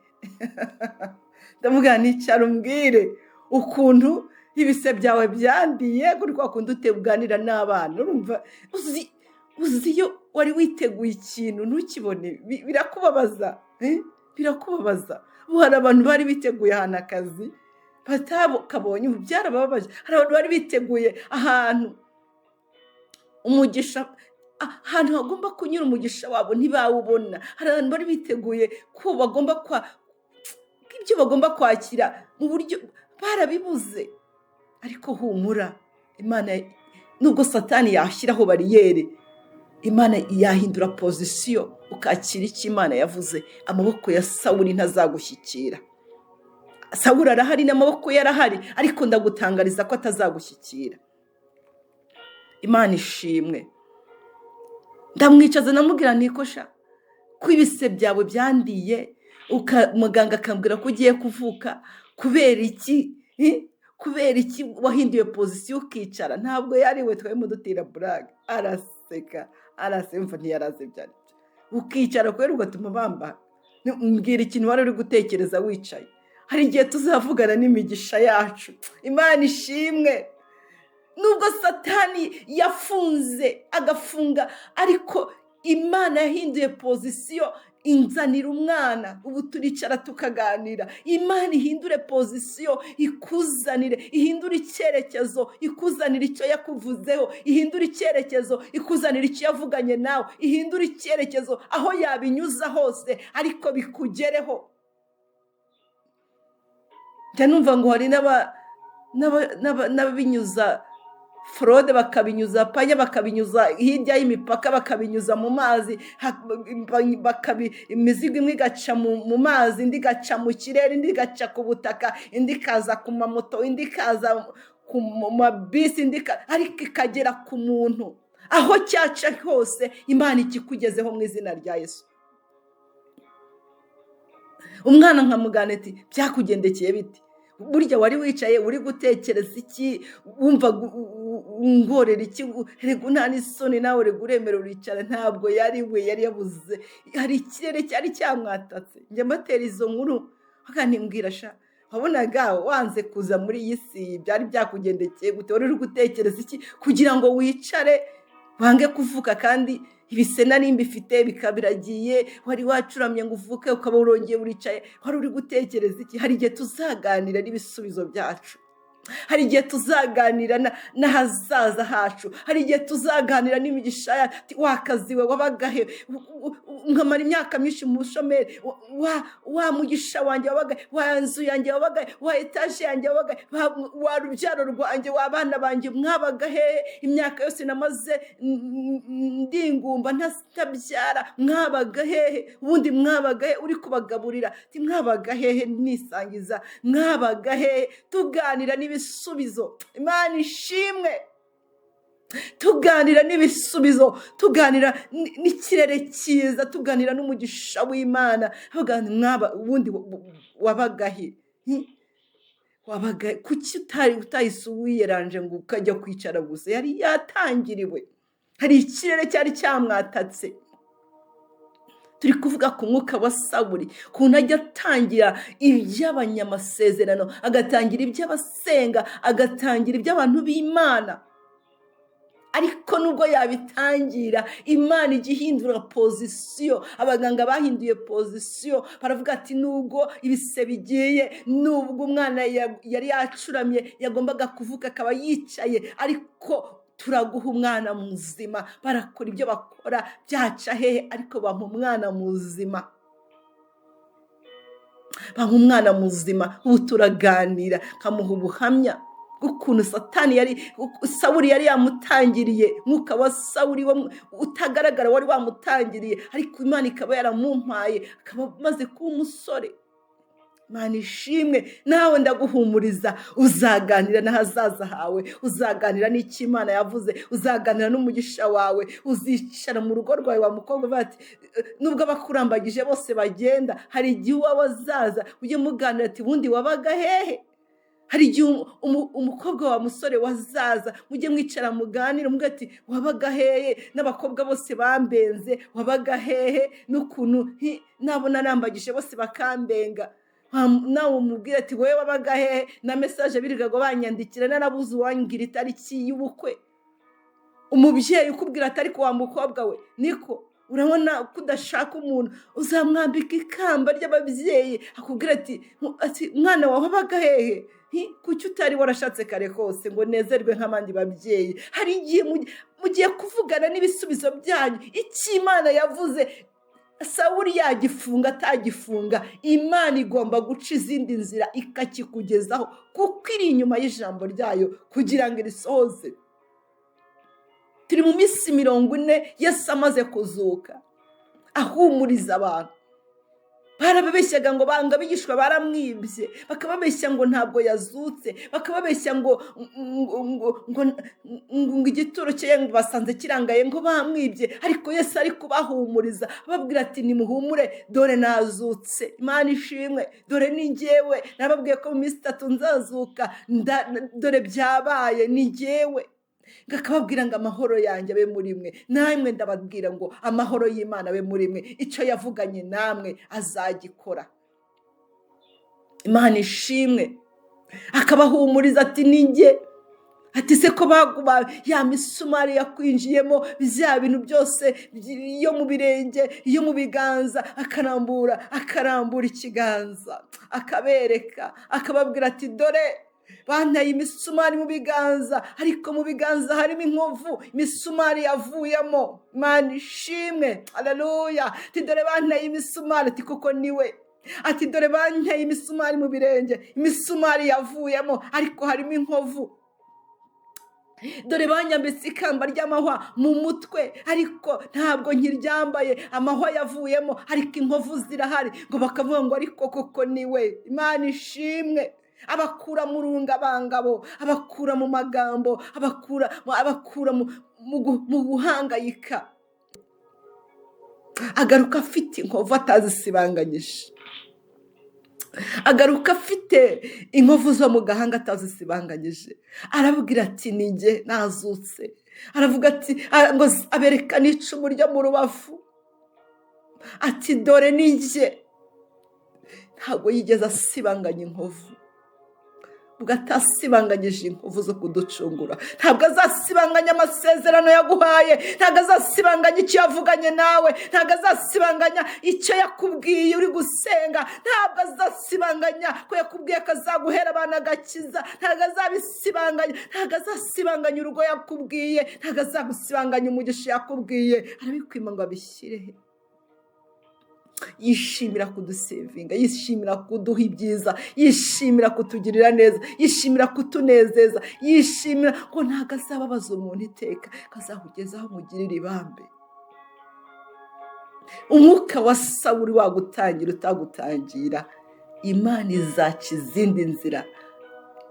Ndamubwira: "Nicara umbwire ukuntu ibise byawe byandiye kuri kwa kundi uteganira n'abana." Urumva, uzi iyo wari witeguye ikintu ntukibone, birakubabaza, birakubabaza. Ubu hari abantu bari biteguye ahantu akazi batakabonye, ubu byarababaje. Hari abantu bari biteguye ahantu umugisha, ahantu hagomba kunyura umugisha wabo ntibawubona. Hari abantu bari biteguye ko bagomba kwa ibyo bagomba kwakira mu buryo barabibuze. Ariko humura, Imana, nubwo Satani yashyiraho bariyeri, Imana yahindura pozisiyo ukakira icyo Imana yavuze. Amaboko ya Sawuri ntazagushyikira. Sawuri arahari n'amaboko ye arahari, ariko ndagutangariza ko atazagushyikira. Imana ishimwe. Ndamwicaza, ndamubwira: "Niko sha, ko ibise byawe byandiye, muganga akambwira ko ugiye kuvuka, kubera iki? Kubera iki wahinduye pozisiyo ukicara?" Ntabwo yariwe, twarimo dutera blague. Araseka, araseka, ntiyarazi ibyo ari byo. "Ukicara kubera ugatuma bambara, mbwira ikintu wari uri gutekereza wicaye." Hari igihe tuzavugana n'imigisha yacu. Imana ishimwe. Nubwo Satani yafunze agafunga, ariko Imana yahinduye pozisiyo, inzanira umwana, ubu turicara tukaganira. Imana ihindure pozisiyo ikuzanire, ihindure icyerekezo ikuzanire icyo yakuvuzeho, ihindure icyerekezo ikuzanire icyo yavuganye nawe, ihindure icyerekezo aho yabinyuza hose, ariko bikugereho. Njya numva ngo hari n'ababinyuza fraude, bakabinyuza panya, bakabinyuza hirya y'imipaka, bakabinyuza mu mazi, imizigo imwe igaca mu mazi, indi igaca mu kirere, indi igaca ku butaka, indi ikaza ku mamoto, indi ikaza ku mabisi, ariko ikagera ku muntu. Aho cyaca hose, Imana ikikugezeho mu izina rya Yesu. Umwana nkamugana ati: "Byakugendekeye bite? Burya wari wicaye uri gutekereza iki? Wumva ngorera iki? Rega nta n'isoni nawe, rega uremera uricara." Ntabwo yari we, yari yabuze, hari ikirere cyari cyamwatatse. Njya mbatera izo nkuru, akantimbwira: "Sha, wabonaga wanze kuza muri iyi si, byari byakugendekeye gute? Wari uri gutekereza iki kugira ngo wicare wange kuvuka, kandi ibise nari mbifite bikaba biragiye? Wari wacuramye ngo uvuke, ukaba urongeye uricaye, wari uri gutekereza iki?" Hari igihe tuzaganira n'ibisubizo byacu, hari igihe tuzaganira n'ahazaza hacu, hari igihe tuzaganira n'imigisha yacu. Wakazi we wabagahe nkamara imyaka myinshi mu bushomeri? Wa mugisha wanjye wabagahe? Wa nzu yanjye wabagahe? Wa etaje yanjye wabagahe? Wa rubyaro rwanjye, wa bana banjye, mwabaga hehe imyaka yose namaze ndingumba ntabyara? Mwabaga hehe ubundi? Mwabaga he uri kubagaburira? Mwabaga hehe nisangiza? Mwabaga hehe? Tuganira n'ibisubizo. Imana ishimwe. Tuganira n'ibisubizo, tuganira n'ikirere cyiza, tuganira n'umugisha w'Imana. Mwaba ubundi wabagahe? Wabaga kuki utari utahise wiyeranje ngo ukajya kwicara gusa? Yari yatangiriwe, hari ikirere cyari cyamwatatse. Turi kuvuga ku mwuka wa Sawuri, ukuntu ajya atangira iby'abanyamasezerano, agatangira iby'abasenga, agatangira iby'abantu b'Imana. Ariko nubwo yabitangira, Imana ijya ihindura position. Abaganga bahinduye position, baravuga ati nubwo ibise bigiye, nubwo umwana yari yacuramye, yagombaga kuvuka akaba yicaye, ariko turaguha umwana muzima. Barakora ibyo bakora, byaca hehe, ariko bampa umwana muzima, bampa umwana muzima. Ubu turaganira, nkamuha ubuhamya bw'ukuntu Satani yari, Sawuri yari yamutangiriye, mwuka wa Sawuri utagaragara wari wamutangiriye, ariko Imana ikaba yaramumpaye, akaba amaze kuba umusore. Imana ishimwe. Nawe ndaguhumuriza, uzaganira n'ahazaza hawe, uzaganira n'icyo Imana yavuze, uzaganira n'umugisha wawe, uzicara mu rugo rwawe wa mukobwa uvuga ati nubwo abakurambagije bose bagenda, hari igihe uwawe azaza, ujye muganira ati ubundi wabaga hehe. Hari igihe umukobwa wa musore wazaza, mujye mwicara muganire, umubwire ati wabaga hehe, n'abakobwa bose bambenze, wabaga hehe, n'ukuntu nabona nambagije bose bakambenga. Nawe umubwire ati wowe wabaga hehe, na message birirwaga banyandikira, narabuze uwangira itariki y'ubukwe. Umubyeyi ukubwira ati ariko wa mukobwa we, niko urabona ko udashaka umuntu uzamwambika ikamba ry'ababyeyi, akubwira ati mwana wawe wabaga hehe, kuki utari warashatse kare kose ngo nezerwe nk'abandi babyeyi. Hari igihe mugiye kuvugana n'ibisubizo byanyu, icyo Imana yavuze Sawuli yagifunga atagifunga, Imana igomba guca izindi nzira ikakikugezaho, kuko iri inyuma y'ijambo ryayo kugira ngo irisohoze. Turi mu minsi 40 Yesu amaze kuzuka, ahumuriza abantu. Barababeshyaga ngo banga abigishwa baramwibye, bakababeshya ngo ntabwo yazutse, bakababeshya ngo ngo igituro cye ngo basanze kirangaye ngo bamwibye, ariko Yesu ari kubahumuriza ababwira ati nimuhumure, dore nazutse. Imana ishimwe, dore ni njyewe nababwiye ko mu minsi 3 nzazuka, dore byabaye, ni njyewe. Ngakababwira ngo amahoro yanjye abe muri mwe, namwe ndababwira ngo amahoro y'Imana abe muri mwe, icyo yavuganye namwe azagikora. Imana ishimwe. Akabahumuriza ati ni njye, ati se ko baguba ya misumari yakwinjiyemo, bya bintu byose yo mu birenge, yo mu biganza, akarambura ikiganza akabereka, akababwira ati dore banteye imisumari mu biganza, ariko mu biganza harimo inkovu, imisumari yavuyemo. Imana ishimwe, haleluya. Ati dore banteye imisumari, ati kuko niwe. Ati dore banteye imisumari mu birenge, imisumari yavuyemo, ariko harimo inkovu. Dore banyambitse ikamba ry'amahwa mu mutwe, ariko ntabwo nkiryambaye, amahwa yavuyemo, ariko inkovu zirahari. Ngo bakavuga ngo ariko koko niwe. Imana ishimwe. Abakura mu rungabangabo, abakura mu magambo, abakura mu guhangayika. Agaruka afite inkovu atazisibanganyije, agaruka afite inkovu zo mu gahanga atazisibanganyije. Arabwira ati ni njye nazutse. Aravuga ati ngo abereka n'icumu ryo mu rubavu, ati dore ni njye. Ntabwo yigeze asibanganya inkovu. Ubwo atasibanganyije inkovu zo kuducungura, ntabwo azasibanganya amasezerano yaguhaye, ntabwo azasibanganya icyo yavuganye nawe, ntabwo azasibanganya icyo yakubwiye uri gusenga, ntabwo azasibanganya ko yakubwiye ko azaguhera abana agakiza, ntabwo azabisibanganya, ntabwo azasibanganya urugo yakubwiye, ntabwo azagusibanganya umugisha yakubwiye. Arabikwima ngo abishyire he. Yishimira kudusevinga, yishimira kuduha ibyiza, yishimira kutugirira neza, yishimira kutunezeza, yishimira ko ntabwo azababaza umuntu iteka, azakugezaho umugirira ibambe. Umwuka wa Sawuli wagutangira utagutangira, Imana izaca izindi nzira,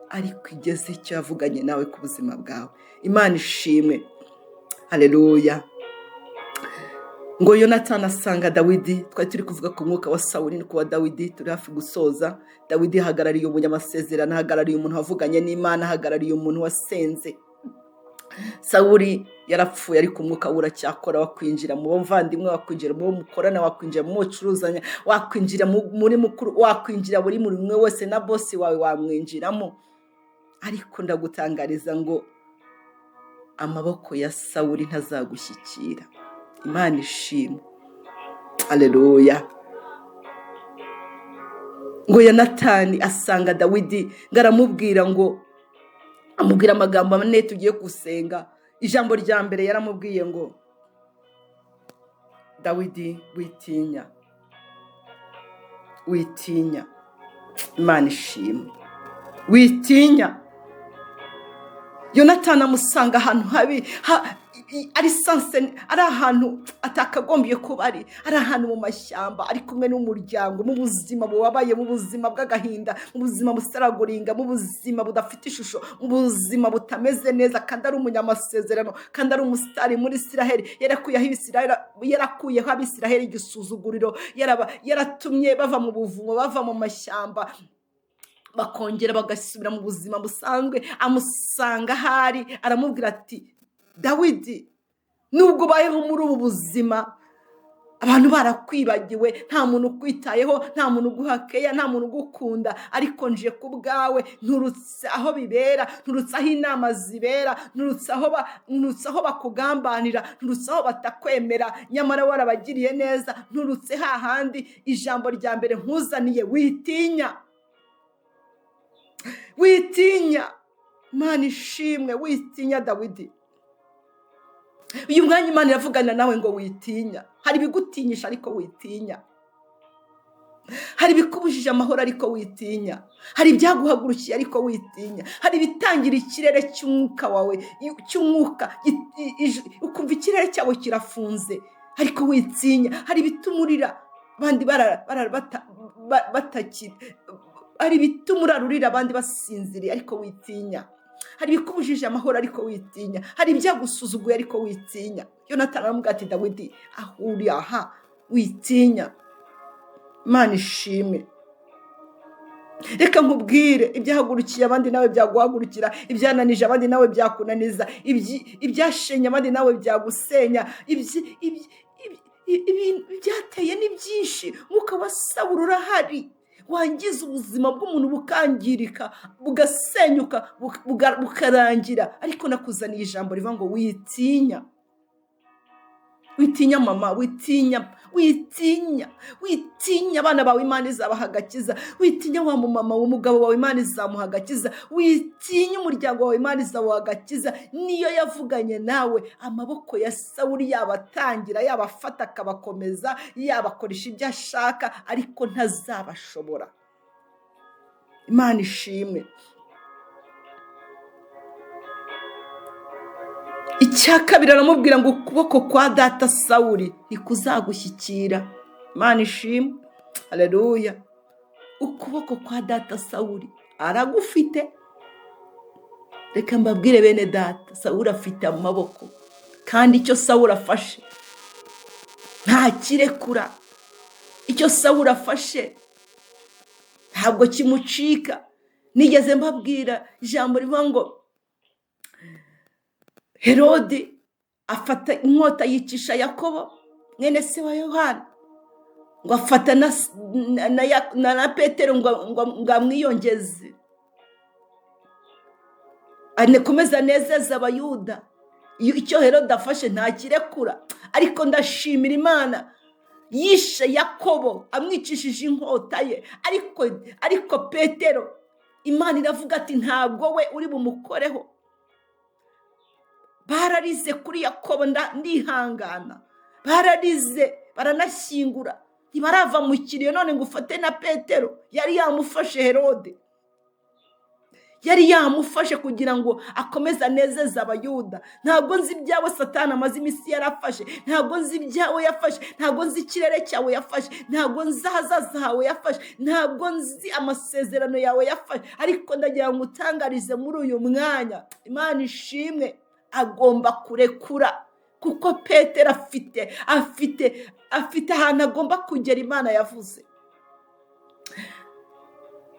ariko igeze icyo yavuganye nawe ku buzima bwawe. Imana ishimwe, haleluya. Ngo Yonatani asanga Dawidi. Twari turi kuvuga ku mwuka wa Sawuli no kuwa Dawidi, turi hafi gusoza. Dawidi ahagarariye umunyamasezerano, ahagarariye umuntu wavuganye n'Imana, ahagarariye umuntu wasenze. Sawuli yarapfuye, ariko umwuka we uracyakora, wakwinjira mu bavandimwe, wakwinjira mu bo mukorana, wakwinjira mu bo mucuruzanya, wakwinjira muri mukuru, wakwinjira buri muri umwe wese, na bosi wawe wamwinjiramo. Ariko ndagutangariza ngo Amaboko ya Sawuli ntazagushyikira. Imana ishimwe, aleluya. Ngo Yonatani asanga Dawidi, ngo aramubwira, ngo amubwira amagambo ane tugiye gusenga. Ijambo rya mbere yaramubwiye ngo: "Dawidi, witinya, witinya." Imana ishimwe, witinya. Yonatani amusanga ahantu habi, ari sanse, ari ahantu atakagombye kuba ari ahantu mu mashyamba, ari kumwe n'umuryango, mu buzima bubabaye, mu buzima bw'agahinda, mu buzima busaraguringa, mu buzima budafite ishusho, mu buzima butameze neza, kandi ari umunyamasezerano, kandi ari umusitari muri Isiraheli. Yarakuyeho Abisiraheli igisuzuguriro, yaratumye bava mu buvumo, bava mu mashyamba, bakongera bagasubira mu buzima busanzwe. Amusanga ahari, aramubwira ati: "Dawidi, nubwo ubayeho muri ubu buzima, abantu barakwibagiwe, nta muntu ukwitayeho, nta muntu uguha keya, nta muntu ugukunda, ariko nje ku bwawe. Nturutse aho bibera, nturutse aho inama zibera, nturutse aho bakugambanira, nturutse aho batakwemera nyamara warabagiriye neza, nturutse hahandi. Ijambo rya mbere nkuzaniye: witinya, witinya." Imana ishimwe, witinya Dawidi. Uyu mwanya Imana iravugana nawe ngo witinya. Hari ibigutinyisha, ariko witinya. Hari ibikubujije amahoro, ariko witinya. Hari ibyaguhagurukiye, ariko witinya. Hari ibitangira ikirere cy'umwuka wawe, cy'umwuka, ukumva ikirere cyawe kirafunze, ariko witinya. Hari ibituma urira abandi bataki, hari ibituma urarurira abandi basinziriye, ariko witinya. Hari ibikubujije amahoro, ariko witinya. Hari ibyagusuzuguye, ariko witinya. Yonatani aramubwira ati: "Dawidi, aho uri aha, witinya." Imana ishimwe. Reka nkubwire, ibyahagurukiye abandi nawe byaguhagurukira, ibyananije abandi nawe byakunaniza, ibyashenye abandi nawe byagusenya, ibyateye ni byinshi. Umwuka wa Sawuli urahari, wangiza ubuzima bw'umuntu, bukangirika, bugasenyuka, bukarangira. Ariko nakuzaniye ijambo rivuga ngo witinya, witinya mama, witinya, witinya, witinya. Abana bawe Imana izabaha agakiza. Witinya wa mumama, umugabo wawe Imana izamuha agakiza. Witinya, umuryango wawe Imana izamuha agakiza. Niyo yavuganye nawe. Amaboko ya Sawuli yabatangira, yabafata akabakomeza, yabakoresha ibyo ashaka, ariko ntazabashobora. Imana ishimwe. Icya kabiri aramubwira ngo ukuboko kwa data Sawuli ntikuzagushyikira. Imana ishimwe, haleluya. Ukuboko kwa data Sawuli aragufite. Reka mbabwire bene data, Sawuli afite amaboko, kandi icyo Sawuli afashe ntakirekura. Icyo Sawuli afashe ntabwo kimucika. Nigeze mbabwira ijambo rivuga ngo Herodi afata inkota yicisha Yakobo mwene se wa Yohana, ngo afata na Petero ngo amwiyongeze, akomeze anezeze Abayuda. Icyo Herodi afashe ntakirekura. Ariko ndashimira Imana yishe Yakobo amwicishije inkota ye, ariko Petero Imana iravuga ati ntabwo we uri bumukoreho. Bararize kuri Yakobo, ndihangana, bararize baranashyingura, ntibarava mu kiriyo none ngo ufate na Petero. Yari yamufashe Herode, yari yamufashe kugira ngo akomeze anezeze Abayuda. Ntabwo nzi ibyawe Satani amaze iminsi yarafashe, ntabwo nzi ibyawe yafashe, ntabwo nzi ikirere cyawe yafashe, ntabwo nzi ahazaza hawe yafashe, ntabwo nzi amasezerano yawe yafashe, ariko ndagira ngo utangarize muri uyu mwanya, Imana ishimwe, agomba kurekura, kuko Petero afite ahantu agomba kugera. Imana yavuze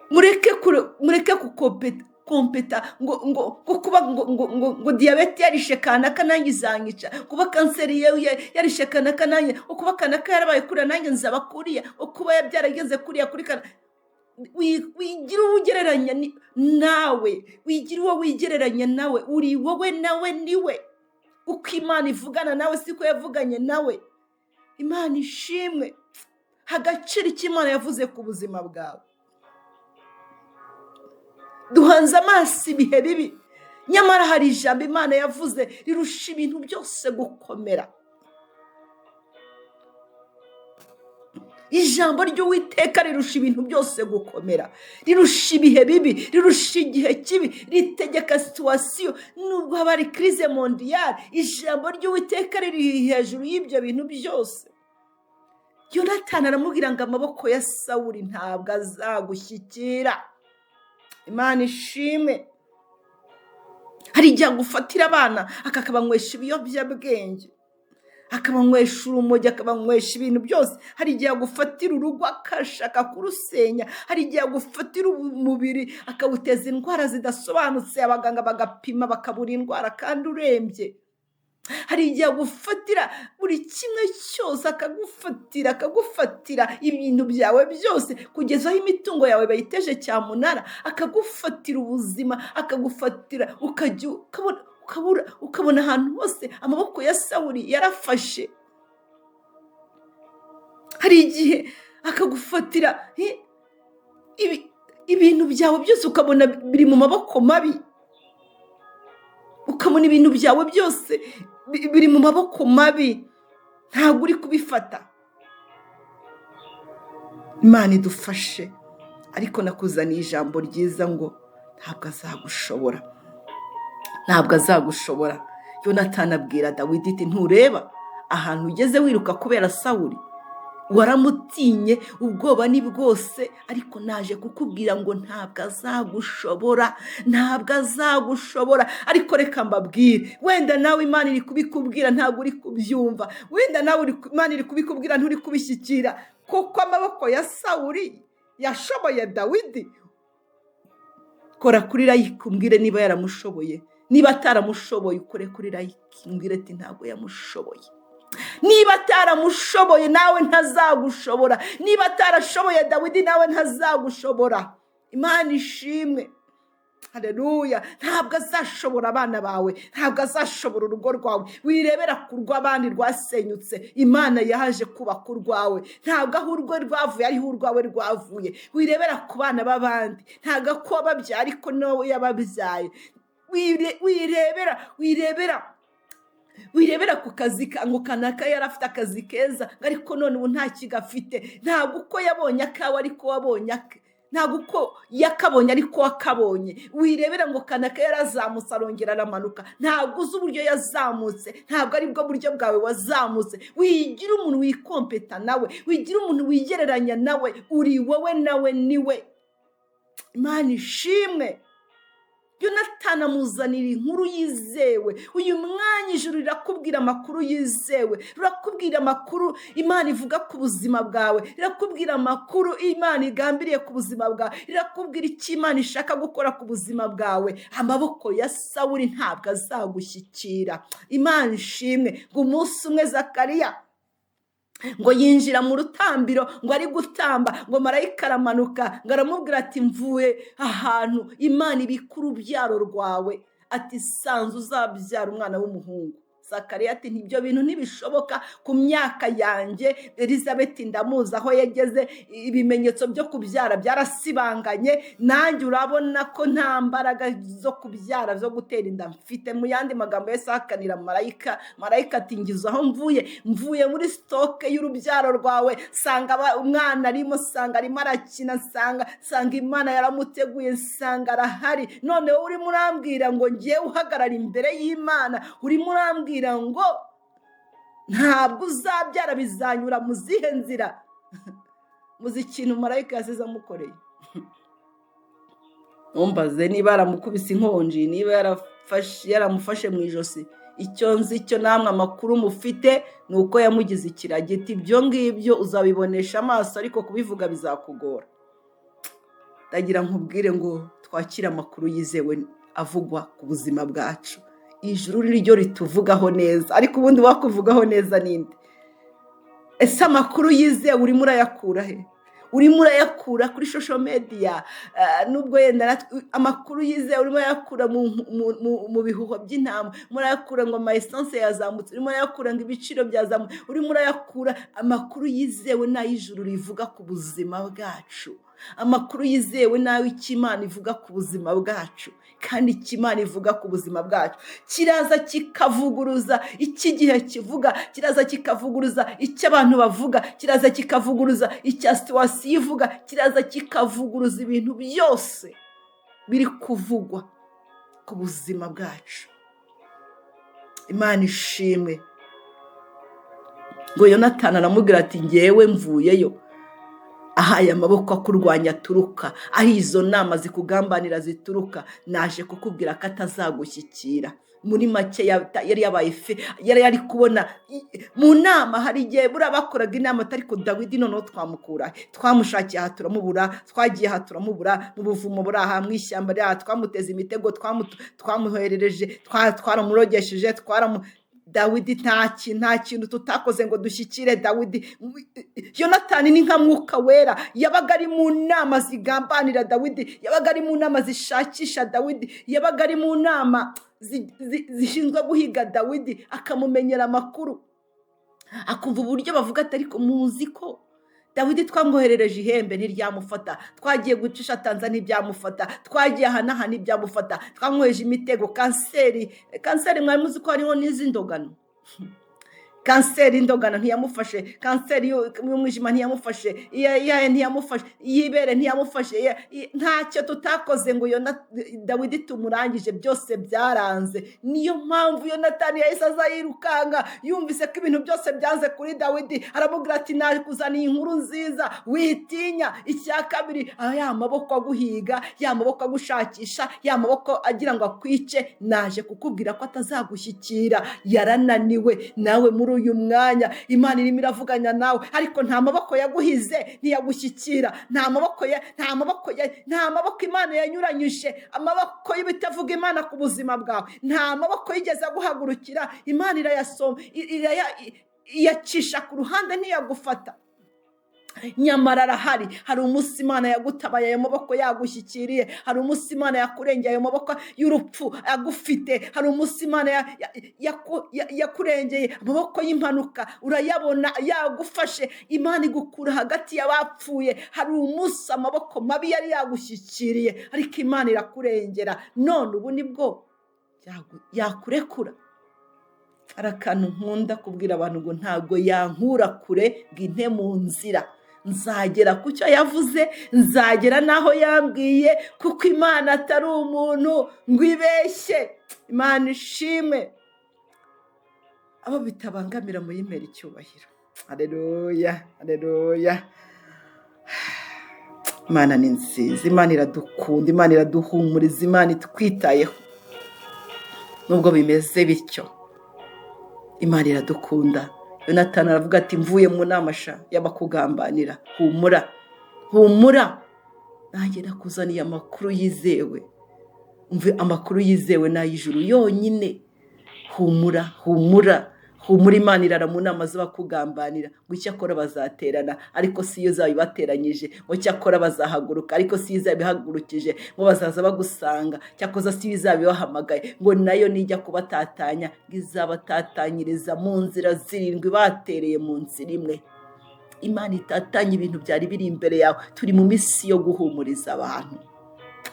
mureke kukompeta ngo ngo ngo kuba ngo ngo ngo ngo diyabete yarishe kanaka nanjye izanyica, kuba kanseri yarishe kanaka nanjye, ngo kuba kanaka yarabaye kuriya nanjye nzaba kuriya, ngo kuba byarageze kuriya kuri kanaka. Wigira uwo ugereranya nawe, wigira uwo wigereranya nawe, uri wowe nawe niwe. Uko Imana ivugana nawe siko yavuganye nawe. Imana ishimwe. Agaciro icyo Imana yavuze ku buzima bwawe. Duhanze amaso ibihe bibi, nyamara hari ijambo Imana yavuze rirusha ibintu byose gukomera. Ijambo ry'Uwiteka rirusha ibintu byose gukomera, rirusha ibihe bibi, rirusha igihe kibi, ritegeka situwasiyo. Nubwo haba hari crise mondiale, ijambo ry'Uwiteka riri hejuru y'ibyo bintu byose. Yonatani aramubwira ngo amaboko ya Sawuli ntabwo azagushyikira. Imana ishimwe. Hari igihe agufatira abana akakabanywesha ibiyobyabwenge, akabanywesha urumogi, akabanywesha ibintu byose. Hari igihe agufatira urugo akashaka kurusenya. Hari igihe agufatira umubiri akawuteza indwara zidasobanutse, abaganga bagapima bakabura indwara kandi urembye. Hari igihe agufatira buri kimwe cyose, akagufatira ibintu byawe byose, kugeza aho imitungo yawe bayiteje cyamunara, akagufatira ubuzima, akagufatira ukajya ukabona ahantu hose amaboko ya Sawuli yarafashe. Hari igihe akagufatira ibintu byawe byose, ukabona biri mu maboko mabi, ukabona ibintu byawe byose biri mu maboko mabi, ntabwo uri kubifata. Imana idufashe. Ariko nakuzaniye ijambo ryiza ngo ntabwo azagushobora, ntabwo azagushobora. Yonatani abwira Dawidi ati ntureba ahantu ugeze wiruka kubera Sawuli, waramutinye, ubwoba ni bwose, ariko naje kukubwira ngo ntabwo azagushobora, ntabwo azagushobora. Ariko reka mbabwire, wenda nawe Imana iri kubikubwira ntabwo uri kubyumva, wenda nawe Imana iri kubikubwira nturi kubishyikira, kuko amaboko ya Sawuli yashoboye Dawidi. Kora kuri like umbwire niba yaramushoboye, niba ataramushoboye ukore kuri like umbwire ati ntabwo yamushoboye. Niba ataramushoboye nawe ntazagushobora, niba atarashoboye Dawidi nawe ntazagushobora. Imana ishimwe. Haleluya. Ntabwo azashobora abana bawe, ntabwo azashobora urugo rwawe. Wirebera ku rw'abandi rwasenyutse, Imana yaje kubaka urwawe. Ntabwo aho urwe rwavuye ariho urwawe rwavuye. Wirebera ku bana b'abandi, ntabwo ko wababyaye ariko nawe yababyaye. Wirebera ku kazi ngo kanaka yari afite akazi keza, ariko none ubu nta kigafite. Ntabwo uko yabonye akawe ariko wabonye ake, ntabwo uko yakabonye ariko wakabonye. Wirebera ngo kanaka yarazamutse arongera aramanuka, ntabwo uzi uburyo yazamutse, ntabwo aribwo buryo bwawe wazamutse. Wigira umuntu wikompeta nawe, wigira umuntu wigereranya nawe, uri wowe nawe niwe. Imana ishimwe. Yonatani amuzanira inkuru yizewe. Uyu mwanya ijuru rirakubwira amakuru yizewe, rirakubwira amakuru Imana ivuga ku buzima bwawe, rirakubwira amakuru Imana igambiriye ku buzima bwawe, rirakubwira icyo Imana ishaka gukora ku buzima bwawe. Amaboko ya Sawuli ntabwo azagushyikira. Imana ishimwe. Ngo umunsi umwe Zakariya ngo yinjira mu rutambiro ngo ari gutamba, ngo marayika aramanuka ngo aramubwira ati mvuye ahantu Imana ibika urubyaro rwawe, ati sanzu uzabyara umwana w'umuhungu. Zakariya ati ibyo bintu ntibishoboka ku myaka yanjye, Elizabeth ndamuzi aho yageze, ibimenyetso byo kubyara byarasibanganye, nanjye urabona ko nta mbaraga zo kubyara zo gutera inda mfite. Mu yandi magambo Yesu ahakanira marayika, marayika ati ngize aho mvuye, mvuye muri sitoke y'urubyaro rwawe, sanga umwana arimo, sanga arimo arakina, sanga Imana yaramuteguye, sanga arahari. Noneho urimo urambwira ngo ngiye uhagarara imbere y'Imana, urimo urambwira ngo ntabwo uzabyara, bizanyura mu zihe nzira? Muzi ikintu marayika yasize amukoreye? Ntumbaze niba yaramukubise inkonji, niba yaramufashe mu ijosi. Icyo nzi cyo namwe amakuru mufite ni uko yamugize ikiragiti. Ibyo ngibyo uzabibonesha amaso, ariko kubivuga bizakugora. Ndagira nkubwire ngo twakire amakuru yizewe avugwa ku buzima bwacu. Ijuru ryo rituvugaho neza, ariko ubundi wakuvugaho neza ninde? Ese amakuru yizewe urimo urayakura he? Urimo urayakura kuri social media, nubwo yenda amakuru yizewe urimo urayakura mu bihuho by'intama, urimo urayakura ngo ama essence yazamutse, urimo urayakura ngo ibiciro byazamutse, urimo urayakura. Amakuru yizewe n'ay'ijuru rivuga ku buzima bwacu. Amakuru yizewe nawe icyo Imana ivuga ku buzima bwacu, kandi icyo Imana ivuga ku buzima bwacu kiraza kikavuguruza icyo igihe kivuga, kiraza kikavuguruza icyo abantu bavuga, kiraza kikavuguruza icya situwasiyo ivuga, kiraza kikavuguruza ibintu byose biri kuvugwa ku buzima bwacu. Imana ishimwe. Ngo Yonatani aramubwira ati ngewe mvuyeyo, ahaye amaboko akurwanya aturuka, aho izo nama zikugambanira zituruka, naje kukubwira ko atazagushyikira. Muri make yari yabaye fe, yari ari kubona mu nama. Hari igihe buriya bakoraga inama, ariko Dawidi noneho twamukura, twamushakiye aha turamubura, twagiye aha turamubura, mu buvumo buri aha, mu ishyamba riri aha, twamuteze imitego, twamuherereje, twaramurogesheje, Dawidi nta kintu tutakoze ngo dushyikire Dawidi. Yonatani ni nka Mwuka Wera, yabaga ari mu nama zigambanira Dawidi, yabaga ari mu nama zishakisha Dawidi, yabaga ari mu nama zishinzwe guhiga Dawidi, akamumenyera amakuru, akumva uburyo bavuga ati ariko muzi ko Dawidi twamwoherereje ihembe ntiryamufata, twagiye gucisha Tanzania ntibyamufata, twagiye aha n'aha ntibyamufata, twamwoheje imitego, kanseri mwari muzi ko hariho n'iz'indogano, kanseri indogano ntiyamufashe, kanseri y'umwijima ntiyamufashe, iya ntiyamufashe, iy'ibere ntiyamufashe, ntacyo tutakoze ngo Dawidi tumurangije, byose byaranze. Niyo mpamvu Yonatani yahise aza yirukanga, yumvise ko ibintu byose byanze kuri Dawidi, aramubwira ati nakuzaniye inkuru nziza, witinya. Icya kabiri, ya maboko aguhiga, ya maboko agushakisha, ya maboko agira ngo akwice, naje kukubwira ko atazagushyikira. Yarananiwe. Nawe muri uyu mwanya Imana irimo iravuganya nawe, ariko nta maboko yaguhize ntiyagushyikira, nta maboko Imana yanyuranyije, amaboko y'ibitavuga Imana ku buzima bwawe, nta maboko yigeze aguhagurukira, Imana irayasoma, iyacisha ku ruhande ntiyagufata. Nyamara arahari. Hari umunsi Imana yagutabaye ayo maboko yagushyikiriye, hari umunsi Imana yakurengeye ayo maboko y'urupfu agufite, hari umunsi Imana yakurengeye amaboko y'impanuka urayabona yagufashe, Imana igukura hagati y'abapfuye. Hari umunsi amaboko mabi yari yagushyikiriye, ariko Imana irakurengera. None ubu nibwo yakurekura. Hari akantu nkunda kubwira abantu ngo ntabwo yankura kure ngo inte mu nzira, nzagera ku cyo yavuze, nzagera n'aho yambwiye, kuko Imana atari umuntu ngo ibeshye. Imana ishimwe. Abo bitabangamira muyimere icyubahiro. Haleluya, haleluya. Imana ni nziza, Imana iradukunda, Imana iraduhumuriza, Imana itwitayeho. Nubwo bimeze bityo, Imana iradukunda. Yonatani aravuga ati mvuye mu nama sha y'abakugambanira, humura, humura, nanjye nakuzaniye amakuru yizewe. Umve amakuru yizewe n'ay'ijuru yonyine. Humura, humura, humura. Imana irara mu nama z'abakugambanira, ngo icyakora bazaterana, ariko si yo izabibateranyije, ngo icyakora bazahaguruka, ariko si yo izabihagurukije, ngo bazaza bagusanga, cyakoza si yo izabibahamagaye, ngo nayo nijya kubatatanya, ngo izabatatanyiriza mu nzira zirindwi batereye mu nzira imwe. Imana itatanya ibintu byari biri imbere yawe. Turi mu minsi yo guhumuriza abantu.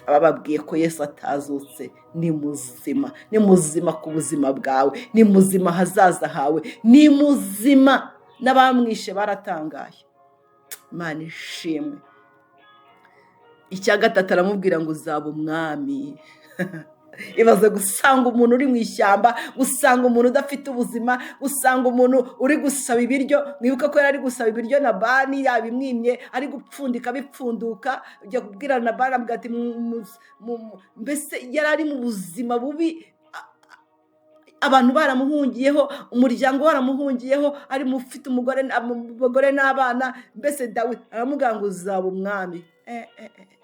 Abababwiye ko Yesu atazutse, ni muzima, ni muzima ku buzima bwawe, ni muzima hazaza hawe, ni muzima. N'abamwishe baratangaye. Imana ishimwe. Icya gatatu aramubwira ngo uzaba umwami. Ibaze gusanga umuntu uri mu ishyamba, gusanga umuntu udafite ubuzima, gusanga umuntu uri gusaba ibiryo. Mwibuka ko yari ari gusaba ibiryo Nabali yabimwimye, ari gupfundika bipfunduka, ujya kubwira Nabali avuga ati mbese yari ari mu buzima bubi, abantu baramuhungiyeho, umuryango waramuhungiyeho, ari mufite umugore n'abana. Mbese Dawidi aramubwira ngo uzaba umwami.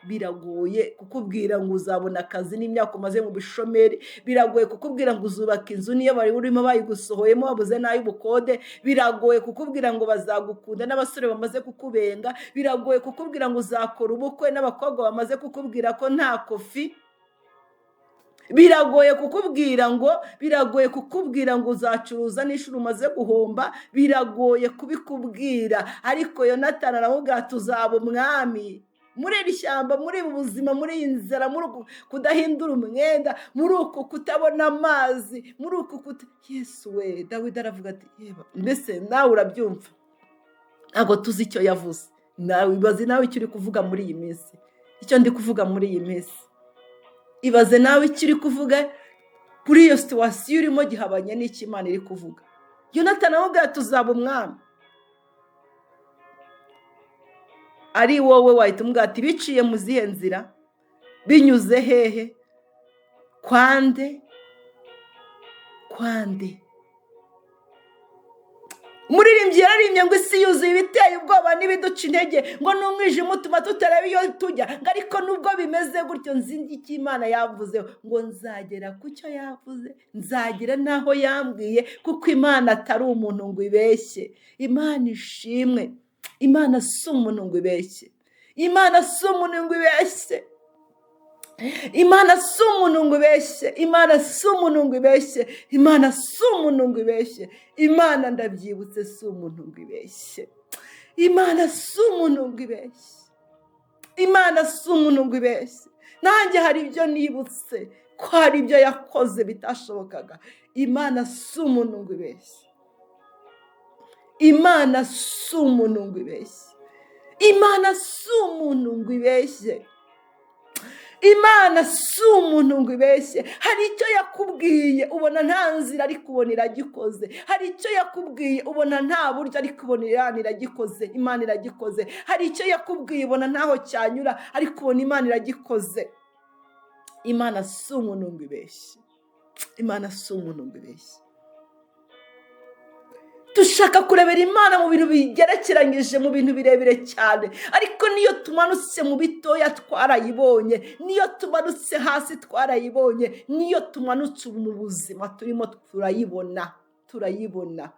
Biragoye kukubwira ngo uzabona akazi n'imyaka umaze mu bishomeri, biragoye kukubwira ngo uzubaka inzu niyo bari urimo bayigusohoyemo wabuze n'ay'ubukode, biragoye kukubwira ngo bazagukunda n'abasore bamaze kukubenga, biragoye kukubwira ngo uzakora ubukwe n'abakobwa bamaze kukubwira ko nta kofi, biragoye kukubwira ngo, biragoye kukubwira ngo uzacuruza n'inshuro umaze guhomba, biragoye kubikubwira. Ariko Yonatani aramubwira ati uzaba umwami muri iri shyamba, muri ubu buzima, muri iyi nzara, muri uku kudahindura umwenda, muri uku kutabona amazi, muri uku kuta Yesu we. Dawidi aravuga ati yeba, mbese nawe urabyumva, ntabwo tuzi icyo yavuze. Nawe ibaze nawe icyo uri kuvuga muri iyi minsi, icyo ndi kuvuga muri iyi minsi, ibaze nawe icyo uri kuvuga kuri iyo situwasiyo urimo gihabanye n'icyo Imana iri kuvuga. Yonatani aramubwira ati uzaba umwami. Ari wowe wahita umubwira ati biciye mu zihe nzira, binyuze hehe, kwande kwande. Umuririmbyi yararimbye ngo isi yuzuye ibiteye ubwoba n'ibiduca intege, ngo n'umwijima utuma tutareba iyo tujya, ngo ariko nubwo bimeze gutyo nzi icyo Imana yavuze, ngo nzagera ku cyo yavuze, nzagera n'aho yambwiye, kuko Imana atari umuntu ngo ibeshye. Imana ishimwe. Imana si umuntu ngo ibeshye. Imana si umuntu ngo ibeshye. Imana si umuntu ngo ibeshye. Imana si umuntu ngo ibeshye. Imana si umuntu ngo ibeshye. Imana ndabyibutse si umuntu ngo ibeshye. Imana si umuntu ngo ibeshye. Imana si umuntu ngo ibeshye. Nanjye hari ibyo nibutse ko hari ibyo yakoze bitashobokaga. Imana si umuntu ngo ibeshye. Imana si umuntu ngo ibeshye. Imana si umuntu ngo ibeshye. Imana si umuntu ngo ibeshye. Hari icyo yakubwiye ubona nta nzira ariko ubona iragikoze. Hari icyo yakubwiye ubona nta buryo ariko ubona Imana iragikoze. Imana iragikoze. Hari icyo yakubwiye ubona ntaho cyanyura ariko ubona Imana iragikoze. Imana si umuntu ngo ibeshye. Imana si umuntu ngo ibeshye. Dushaka kurebera Imana mu bintu bigerekeranyije, mu bintu birebire cyane, ariko niyo tumanutse mu bitoya twarayibonye, niyo tumanutse hasi twarayibonye, niyo tumanutse mu buzima turimo turayibona, turayibona,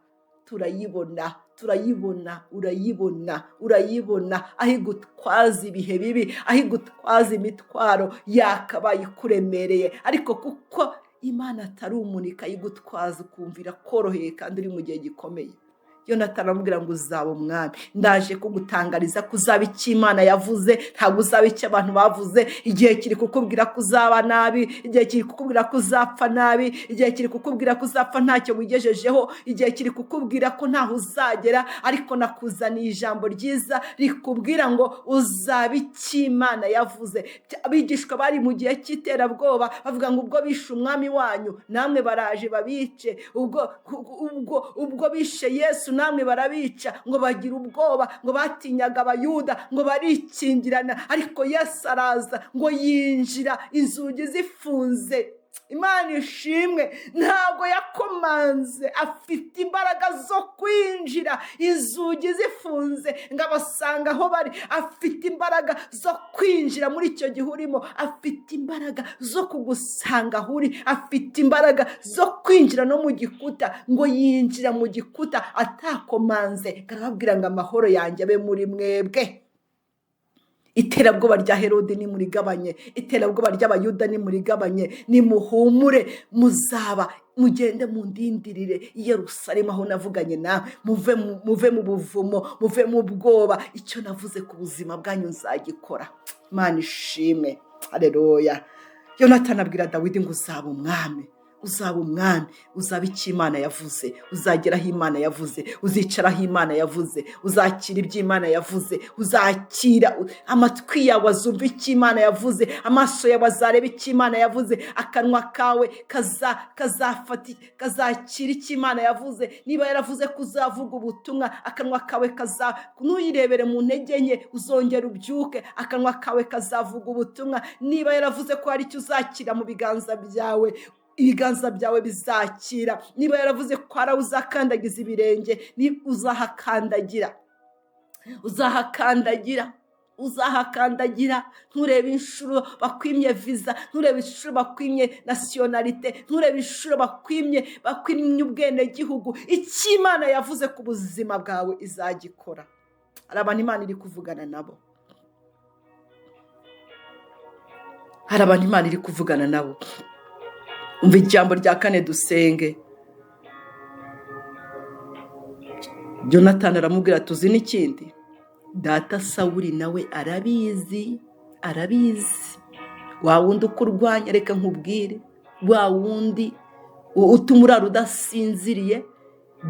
turayibona, turayibona, urayibona, urayibona. Aho igutwaza ibihe bibi, aho igutwaza imitwaro yakabaye ikuremereye, ariko kuko Imana atari umuntu ikayigutwaza ukumvira koroheye kandi uri mu gihe gikomeye. Yonatani aramubwira ngo uzaba umwami, ndaje kugutangariza ko uzaba icyo Imana yavuze, ntabwo uzaba icyo abantu bavuze. Igihe kiri kukubwira ko uzaba nabi, igihe kiri kukubwira ko uzapfa nabi, igihe kiri kukubwira ko uzapfa ntacyo wigejejeho, igihe kiri kukubwira ko ntaho uzagera, ariko nakuzaniye ijambo ryiza rikubwira ngo uzaba icyo Imana yavuze. Abigishwa bari mu gihe cy'iterabwoba bavuga ngo ubwo bishe umwami wanyu namwe baraje babice, ubwo bishe Yesu namwe barabica, ngo bagira ubwoba, ngo batinyaga abayuda, ngo barikingirana, ariko Yesu araza ngo yinjira inzugi zifunze. Imana ishimwe, ntabwo yakomanze, afite imbaraga zo kwinjira inzugi zifunze ngo abasanga aho bari. Afite imbaraga zo kwinjira muri icyo gihe urimo, afite imbaraga zo kugusanga aho uri, afite imbaraga zo kwinjira no mu gikuta, ngo yinjira mu gikuta atakomanze, arababwira ngo amahoro yanjye abe muri mwebwe. Iterabwoba rya Herode nimurigabanye, iterabwoba ry'abayuda nimurigabanye, nimuhumure, muzaba mugende mundindirire i Yerusalemu aho navuganye nawe, muve mu buvumo, muve mu bwoba, icyo navuze ku buzima bwanyu nzagikora. Imana ishimwe, haleluya. Yonatani abwira Dawidi ngo uzaba umwami, uzaba umwami, uzaba icyo Imana yavuze, uzagera aho Imana yavuze, uzicara aho Imana yavuze, uzakira ibyo Imana yavuze, uzakira amatwi yawe azumva icyo Imana yavuze, amaso yawe azareba icyo Imana yavuze, akanwa kawe kazakira icyo Imana yavuze. Niba yaravuze ko uzavuga ubutumwa, akanwa kawe ntuyirebere mu ntege nke, uzongera ubyuke, akanwa kawe kazavuga ubutumwa. Niba yaravuze ko hari icyo uzakira mu biganza byawe, ibiganza byawe bizakira. Niba yaravuze ko ari uzakandagiza ibirenge, ni uzahakandagira, uzahakandagira. uzahakandagira. Nturebe inshuro bakwimye viza, nturebe inshuro bakwimye nationalité, nturebe inshuro bakwimye ubwenegihugu. Icyo Imana yavuze ku buzima bwawe izagikora. Hari abantu Imana iri kuvugana nabo, hari abantu Imana iri kuvugana nabo. Umva ijambo rya kane dusenge. Jonathan aramubwira, tuzi n'ikindi, data Sawuli nawe arabizi, arabizi. Wa wundi ukurwanya, reka nkubwire, wa wundi utuma urara udasinziriye,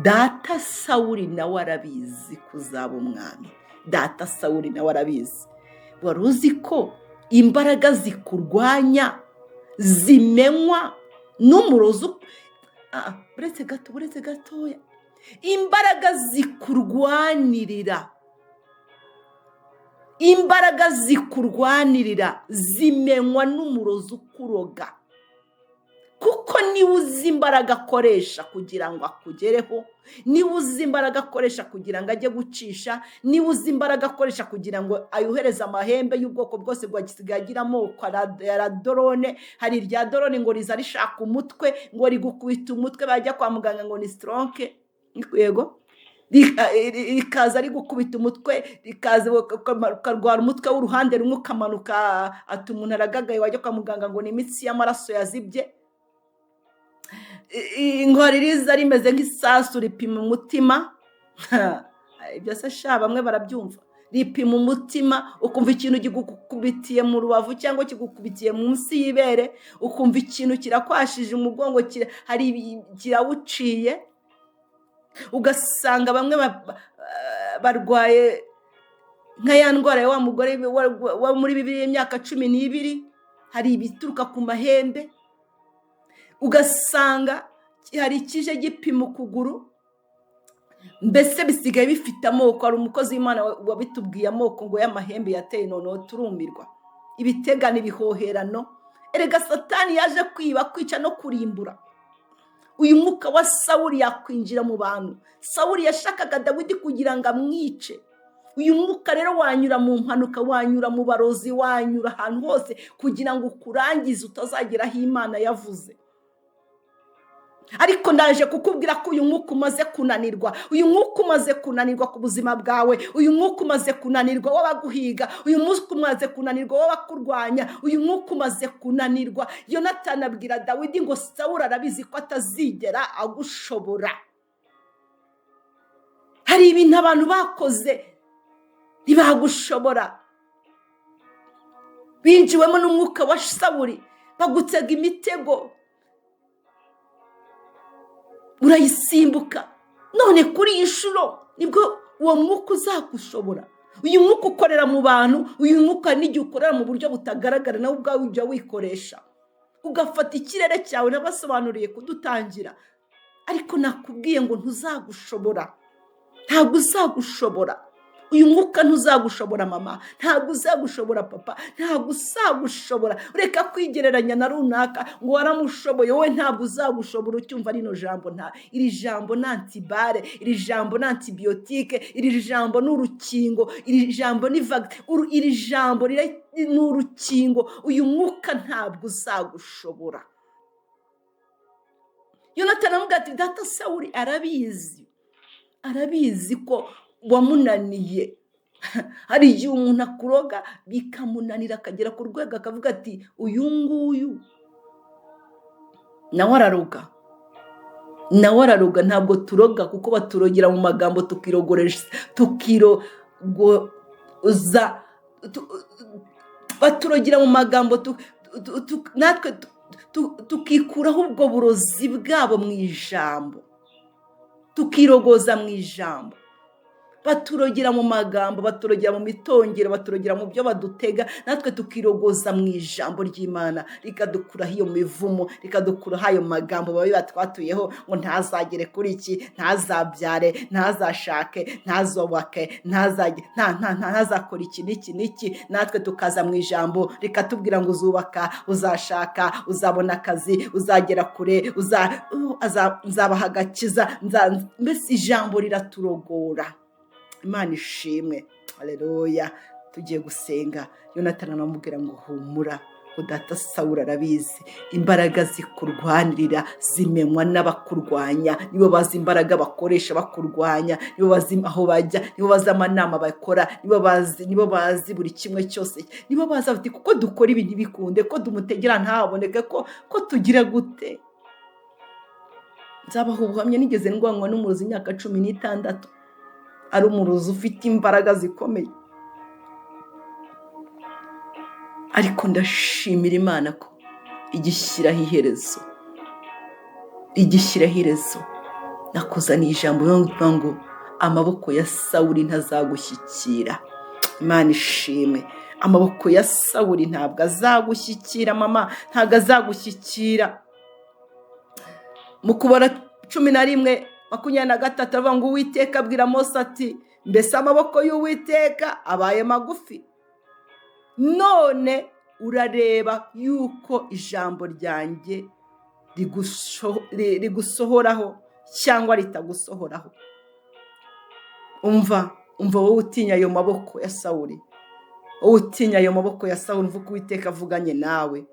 data Sawuli nawe arabizi kuzaba umwami. Data Sawuli nawe arabizi. Wari uzi ko imbaraga zikurwanya zimenywa n'umurozi? Uretse gato, uretse gatoya, imbaraga zikurwanirira, imbaraga zikurwanirira zimenywa n'umurozi ukuroga, kuko niwe uzi imbaraga akoresha kugira ngo akugereho, niwe uzi imbaraga akoresha kugira ngo ajye gucisha, niwe uzi imbaraga akoresha kugira ngo ayohereze amahembe y'ubwoko bwose bwa gisigaye agira amoko ya dorone. Hari irya dorone ngo riza rishaka umutwe, ngo rigukubita umutwe, bajya kwa muganga ngo ni stroke, yego, rikaza rigukubita umutwe, rikaza ukarwara umutwe w'uruhande rumwe ukamanuka, ati umuntu aragagaye, wajya kwa muganga ngo ni imitsi y'amaraso yazibye. Inkori riza rimeze nk'isasu ripima umutima. Ibyo se sha bamwe barabyumva, ripima umutima, ukumva ikintu kigukubitiye mu rubavu cyangwa kigukubitiye munsi y'ibere, ukumva ikintu kirakwashije umugongo, hari kirawuciye. Ugasanga bamwe barwaye nka ya ndwara ya wa mugore wa muri Bibiliya y'imyaka 12, hari ibituruka ku mahembe. Ugasanga hari ikije gipima ukuguru, mbese bisigaye bifite amoko. Hari umukozi w'Imana wabitubwiye amoko ngo y'amahembe yateye, noneho turumirwa. Ibitegano, ibihoherano. Erega Satani yaje kwiba, kwica no kurimbura. Uyu mwuka wa Sawuli yakwinjira mu bantu. Sawuli yashakaga Dawidi kugira ngo amwice. Uyu mwuka rero wanyura mu mpanuka, wanyura mu barozi, wanyura ahantu hose kugira ngo ukurangize utazagera aho Imana yavuze. Ariko ndaje kukubwira ko uyu mwuka umaze kunanirwa, uyu mwuka umaze kunanirwa ku buzima bwawe, uyu mwuka umaze kunanirwa w'abaguhiga, uyu mwuka umaze kunanirwa w'abakurwanya, uyu mwuka umaze kunanirwa. Yonatani abwira Dawidi ngo Sawuli arabizi ko atazigera agushobora. Hari ibintu abantu bakoze ntibagushobora, binjiwemo n'umwuka wa Sawuli, bagutega imitego urayisimbuka. None kuri iyi nshuro nibwo uwo mwuka uzagushobora. Uyu mwuka ukorera mu bantu, uyu mwuka n'igihe ukorera mu buryo butagaragara, nawe ubwawe ujya wikoresha, ugafata ikirere cyawe. Nabasobanuriye kudutangira, ariko nakubwiye ngo ntuzagushobora, ntabwo uzagushobora. Uyu mwuka ntuzagushobora mama, ntabwo uzagushobora papa, ntabwo uzagushobora. Reka kwigereranya na runaka ngo waramushoboye, wowe ntabwo uzagushobora. Ucyumva rino jambo, nta iri jambo ni antibare, iri jambo ni antibiyotike, iri jambo ni urukingo, iri jambo ni vaccine, iri jambo ni urukingo. Uyu mwuka ntabwo uzagushobora. Yonatani aramubwira ati data Sawuli arabizi, arabizi ko wamunaniye. Hari igihe umuntu akuroga bikamunanira, akagera ku rwego akavuga ati uyu nguyu nawe araroga, nawe araroga. Ntabwo turoga kuko baturogera mu magambo, tukirogoresha, tukirogoza, baturogera mu magambo, natwe tukikuraho ubwo burozi bwabo mu ijambo, tukirogoza mu ijambo. Baturogera mu magambo, baturogera mu mitongero, baturogera mu byo badutega, natwe tukirogoza mu ijambo ry'Imana, rikadukuraho iyo mivumo, rikadukuraho ayo magambo babi batwatuyeho ngo ntazagere kuri iki, ntazabyare, ntazashake, ntazubake, ntazakora iki n'iki n'iki. Natwe tukaza mu ijambo rikatubwira ngo uzubaka, uzashaka, uzabona akazi, uzagera kure, nzabaha agakiza, mbese ijambo riraturogora. Imana ishimwe, haleluya. Tugiye gusenga. Yonatani aramubwira ngo humura, data Sawuli arabizi, imbaraga zikurwanirira zimenywa n'abakurwanya, nibo bazi imbaraga bakoresha bakurwanya, nibo bazi aho bajya, nibo bazi amanama bakora, nibo bazi buri kimwe cyose, nibo bazi bati kuko dukora ibi ntibikunde, ko tumutegera ntaboneke, ko tugira gute. Nzabaha ubuhamya, nigeze ndwanywa n'umurozi imyaka 16, ari umurozi ufite imbaraga zikomeye, ariko ndashimira Imana ko igishyiraho iherezo, igishyiraho iherezo. Nakuzaniye ijambo rivuga ngo amaboko ya Sawuli ntazagushyikira. Imana ishimwe, amaboko ya Sawuli ntabwo azagushyikira mama, ntabwo azagushyikira. Mu Kubara 11:23 avuga ngo Uwiteka abwira Mose ati mbese amaboko y'Uwiteka abaye magufi? None urareba yuko ijambo ryanjye rigusohoraho cyangwa ritagusohoraho. Umva wowe utinya ayo maboko ya Sawuli, wowe utinya ayo maboko ya Sawuli, umva uko Uwiteka avuganye nawe.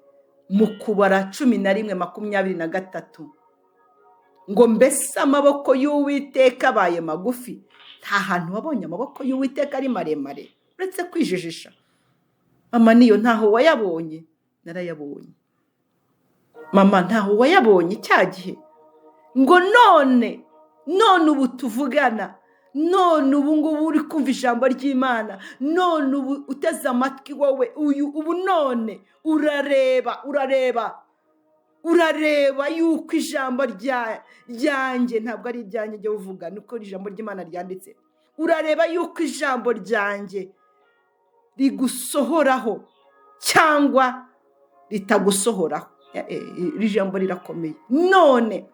Mu Kubara 11:23 ngo mbese amaboko y'Uwiteka abaye magufi? Nta hantu wabonye amaboko y'Uwiteka ari maremare uretse kwijijisha. Mama niyo ntaho wayabonye, narayabonye. Mama ntaho wayabonye cya gihe. Ngo none ubu tuvugana, none ubu ngubu uri kumva ijambo ry'Imana, none ubu uteze amatwi wowe uyu ubu, none urareba yuko ijambo ryanjye ntabwo ari iryanjye njye uvuga, niko ijambo ry'Imana ryanditse. Urareba yuko ijambo ryanjye rigusohoraho cyangwa ritagusohoraho. Iri jambo rirakomeye. None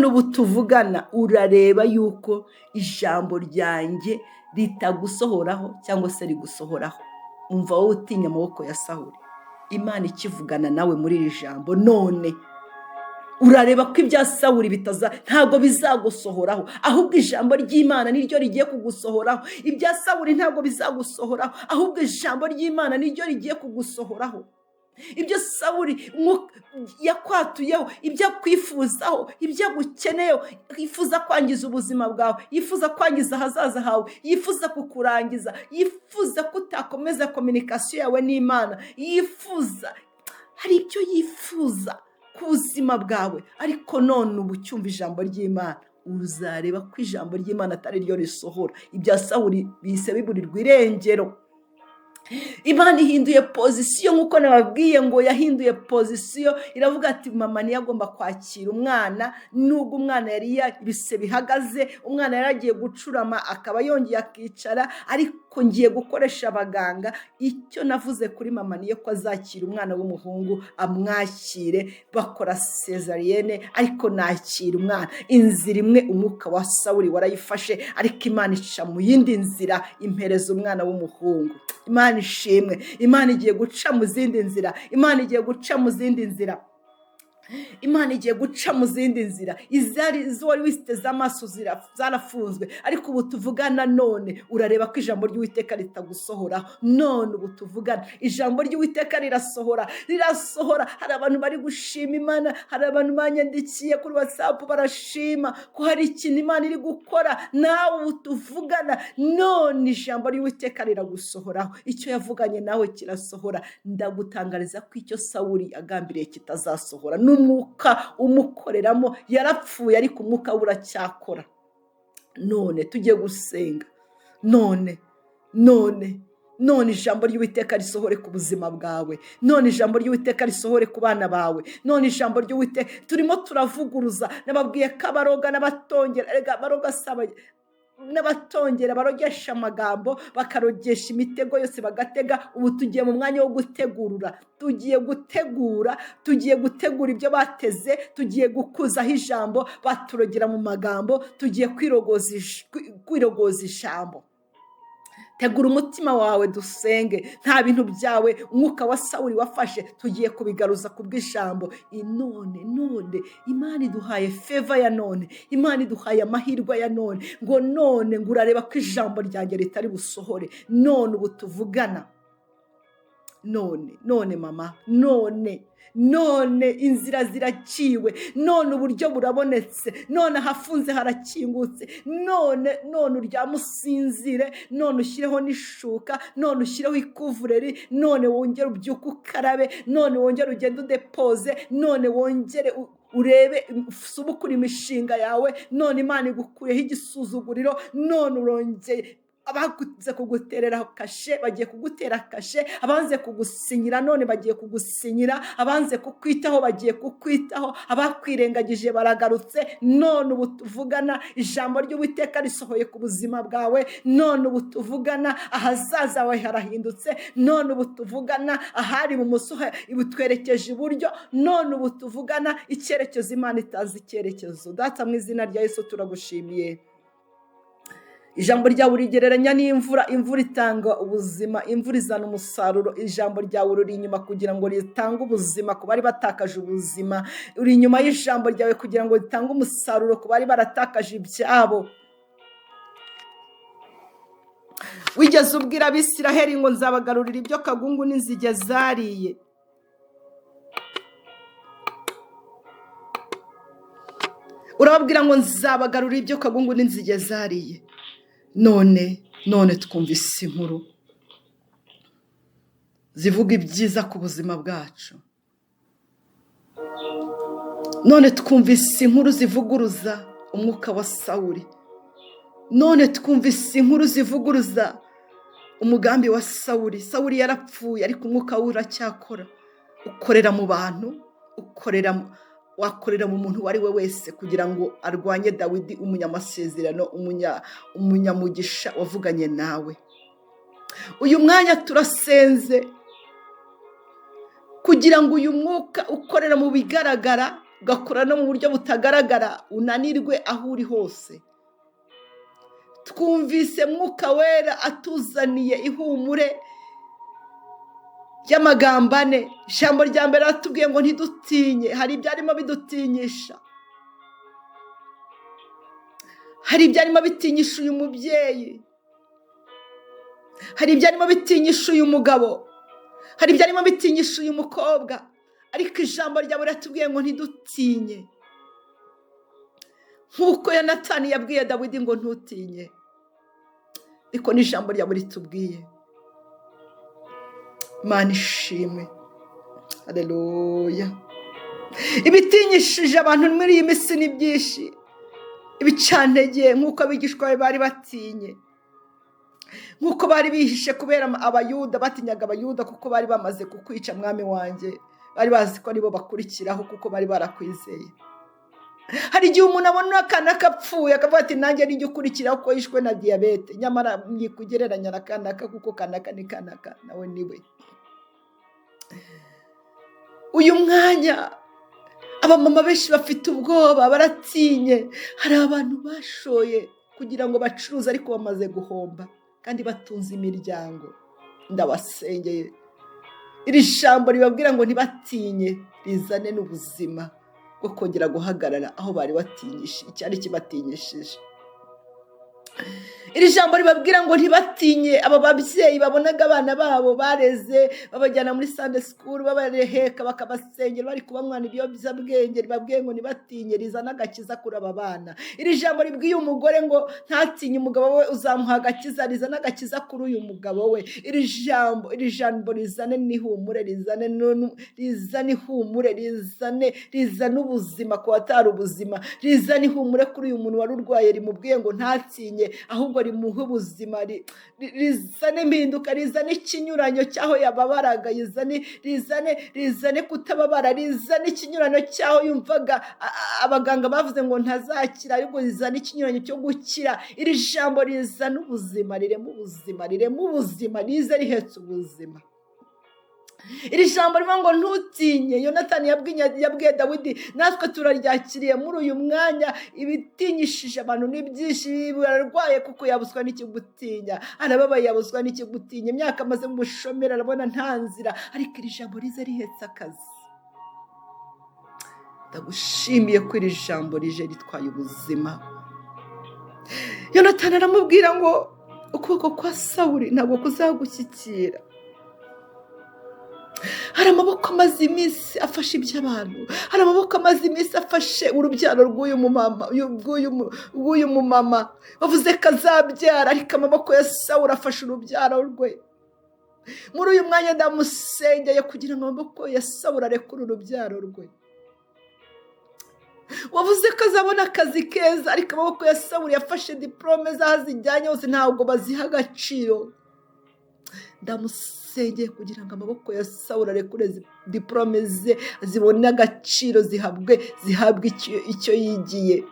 ubu tuvugana, urareba yuko ijambo ryanjye ritagusohoraho cyangwa se rigusohoraho. Umva wowe utinya amaboko ya Sawuli, Imana ikivugana nawe muri iri jambo. None urareba ko ibya Sawuli bitaza, ntabwo bizagusohoraho, ahubwo ijambo ry'Imana niryo rigiye kugusohoraho. Ibya Sawuli ntabwo bizagusohoraho, ahubwo ijambo ry'Imana niryo rigiye kugusohoraho. Ibyo Sawuli yakwatuyeho, ibyo akwifuzaho, ibyo agukeneyeho, yifuza kwangiza ubuzima bwawe, yifuza kwangiza ahazaza hawe, yifuza kukurangiza, yifuza ko utakomeza kominikasiyo yawe n'Imana, yifuza, hari ibyo yifuza ku buzima bwawe. Ariko none ubu cyumva ijambo ry'Imana, uzareba ko ijambo ry'Imana atari ryo risohora. Ibya Sawuli bihise biburirwa irengero. Imana ihinduye pozisiyo, nk'uko nababwiye ngo yahinduye pozisiyo, iravuga ati mama niyo agomba kwakira umwana, nubwo umwana yari ibise bihagaze, umwana yari agiye gucurama akaba yongeye akicara, ariko ngiye gukoresha abaganga. Icyo navuze kuri mama niyo ko azakira umwana w'umuhungu, amwakire, bakora sezariyene, ariko nakira umwana. Inzira imwe umwuka wa Sawuli warayifashe, ariko Imana ica mu yindi nzira impereza umwana w'umuhungu. Imana ishimwe. Imana igiye guca mu zindi nzira, Imana igiye guca mu zindi nzira, Imana igiye guca mu zindi nzira. Izari izo wari witeze amaso zarafunzwe, ariko ubu tuvugana none urareba ko ijambo ry'Uwiteka ritagusohora. None ubu tuvugana ijambo ry'Uwiteka rirasohora, rirasohora. Hari abantu bari gushima Imana, hari abantu banyandikiye kuri WhatsApp barashima ko hari ikintu Imana iri gukora. Nawe ubu tuvugana none ijambo ry'Uwiteka riragusohoraho, icyo yavuganye nawe kirasohora. Ndagutangariza ko icyo Sawuli agambiriye kitazasohora. Umwuka umukoreramo yarapfuye, ariko umwuka we uracyakora. None tugiye gusenga, none ijambo ry'Uwiteka risohore ku buzima bwawe, none ijambo ry'Uwiteka risohore ku bana bawe, none ijambo ry'Uwiteka. Turimo turavuguruza, nababwiye ko abaroga n'abatongera, erega abaroga saba n'abatongera barogesha amagambo, bakarogesha imitego yose bagatega. Ubu tugiye mu mwanya wo gutegurura, tugiye gutegura, tugiye gutegura ibyo bateze, tugiye gukuzaho ijambo baturogera mu magambo, tugiye kwirogoza ijambo. Tegura umutima wawe dusenge. Nta bintu byawe umwuka wa Sawuli wafashe tugiye kubigaruza ku bw'ijambo. None none Imana iduhaye favor ya none, Imana iduhaye amahirwe ya none, ngo none ngo urareba ko ijambo ryanjye ritari busohore. None ubu tuvugana, none none mama, none none inzira ziraciwe, none uburyo burabonetse, none ahafunze harakingutse, none none uryame usinzire, none ushyireho n'ishuka, none ushyireho ikuvureri, none wongere ubyuke ukarabe, none wongere ugende udepoze, none wongere urebe usubukure imishinga yawe, none Imana igukuyeho igisuzuguriro, none urongeye. Abakunze kuguterera kashe bagiye kugutera kashe, abanze kugusinyira none bagiye kugusinyira, abanze kukwitaho bagiye kukwitaho, abakwirengagije baragarutse. None ubu tuvugana ijambo ry'Uwiteka risohoye ku buzima bwawe, none ubu tuvugana ahazaza hawe harahindutse, none ubu tuvugana ahari ibumoso twerekeje iburyo, none ubu tuvugana icyerekezo Imana itazi icyerekezo. Data, mu izina rya Yesu turagushimiye. Ijambo ryawe urigereranya n'imvura, imvura itanga ubuzima, imvura izana umusaruro. Ijambo ryawe ruri inyuma kugira ngo ritange ubuzima ku bari batakaje ubuzima, uri inyuma y'ijambo ryawe kugira ngo ritange umusaruro ku bari baratakaje ibyabo. Wigeze ubwira Abisiraheli ngo nzabagarurira ibyo kagungu n'inzige zariye. Urababwira ngo nzabagarurira ibyo kagungu n'inzige zariye. None none twumvise inkuru zivuga ibyiza ku buzima bwacu. None twumvise inkuru zivuguruza umwuka wa Sawuli. None twumvise inkuru zivuguruza umugambi wa Sawuli. Sawuli yarapfuye ariko umwuka we uracyakora, ukorera mu bantu, wakorera mu muntu uwo ari we wese kugira ngo arwanye Dawidi, umunyamasezerano, umunyamugisha wavuganye nawe. Uyu mwanya turasenze kugira ngo uyu mwuka ukorera mu bigaragara ugakora no mu buryo butagaragara unanirwe aho uri hose. Twumvise Mwuka Wera atuzaniye ihumure ry'amagambo ane. Ijambo rya mbere aratubwiye ngo ntidutinye. Hari ibyarimo bidutinyisha, hari ibyarimo bitinyisha uyu mubyeyi, hari ibyarimo bitinyisha uyu mugabo, hari ibyarimo bitinyisha uyu mukobwa, ariko ijambo ryawe riratubwiye ngo ntidutinye. Nk'uko Yonatani yabwiye Dawidi ngo ntutinye, ariko n'ijambo ryawe ritubwiye. Imana ishimwe, haleluya. Ibitinyishije abantu muri iyi minsi ni byinshi, ibicantege nk'uko abigishwa be bari batinye, nk'uko bari bihishe kubera Abayuda, batinyaga Abayuda kuko bari bamaze kukwica mwami wanjye, bari bazi ko nibo bakurikiraho kuko bari barakwizeye. Hari igihe umuntu abona akana kapfuye akavuga ati nanjye nijya ukurikiraho ko yishwe na diyabete, nyamara mwikugereranya na kanaka kuko kanaka ni kanaka nawe niwe. Uyu mwanya abamama benshi bafite ubwoba, baratinye. Hari abantu bashoye kugira ngo bacuruze ariko bamaze guhomba kandi batunze imiryango. Ndabasengeye iri jambo ribabwira ngo ntibatinye, rizane n'ubuzima bwo kongera guhagarara aho bari batinyishije, icyari kibatinyishije. Iri jambo ribabwira ngo ntibatinye. Aba babyeyi babonaga abana babo bareze, babajyana muri Sunday school, babareheka, bakabasengera, bari kubanywana ibiyobyabwenge, ribabwiye ngo ntibatinye, rizana agakiza kuri aba bana. Iri jambo ribwiye umugore ngo ntatinye umugabo we uzamuha agakiza, rizana agakiza kuri uyu mugabo we. Iri jambo rizane n'ihumure, rizane ihumure, rizane ubuzima ku batari ubuzima, rizane ihumure kuri uyu muntu wari urwaye, rimubwiye ngo ntatinye ahubwo rimuhe ubuzima, rizane impinduka, rizane ikinyuranyo cy'aho yababaraga, rizane kutababara, rizane ikinyuranyo cy'aho yumvaga abaganga bavuze ngo ntazakira, ariko rizane ikinyuranyo cyo gukira. Iri jambo rizane ubuzima, rirema ubuzima, rirema ubuzima, rize rihetse ubuzima. Iri jambo rivuga ngo ntutinye, Yonatani yabwiye Dawidi, natwe turaryakiriye muri uyu mwanya. Ibitinyishije abantu ni byinshi, bararwaye kuko yabuzwa n'ikigutinya, arababaye yabuzwa n'ikigutinya, imyaka amaze mu bushomeri arabona nta nzira, ariko iri jambo rize rihetse akazi. Ndagushimiye ko iri jambo rije ritwaye ubuzima. Yonatani aramubwira ngo ukuboko kwa Sawuli ntabwo kuzagushyikira. Hari amaboko amaze iminsi afashe iby'abantu, hari amaboko amaze iminsi afashe urubyaro rw'uyu mumama, bavuze ko azabyara, ariko amaboko ya Sawuli afashe urubyaro rwe. Muri uyu mwanya ndamusengeye kugira ngo amaboko ya Sawuli arekure urubyaro rwe. Wavuze ko azabona akazi keza, ariko amaboko ya Sawuli yafashe diporome z'aho azijyanye hose ntabwo baziha agaciro. Ndamusengeye kugira ngo amaboko ya Sawuli arekure diporome ze zibone agaciro, zihabwe icyo yigiye,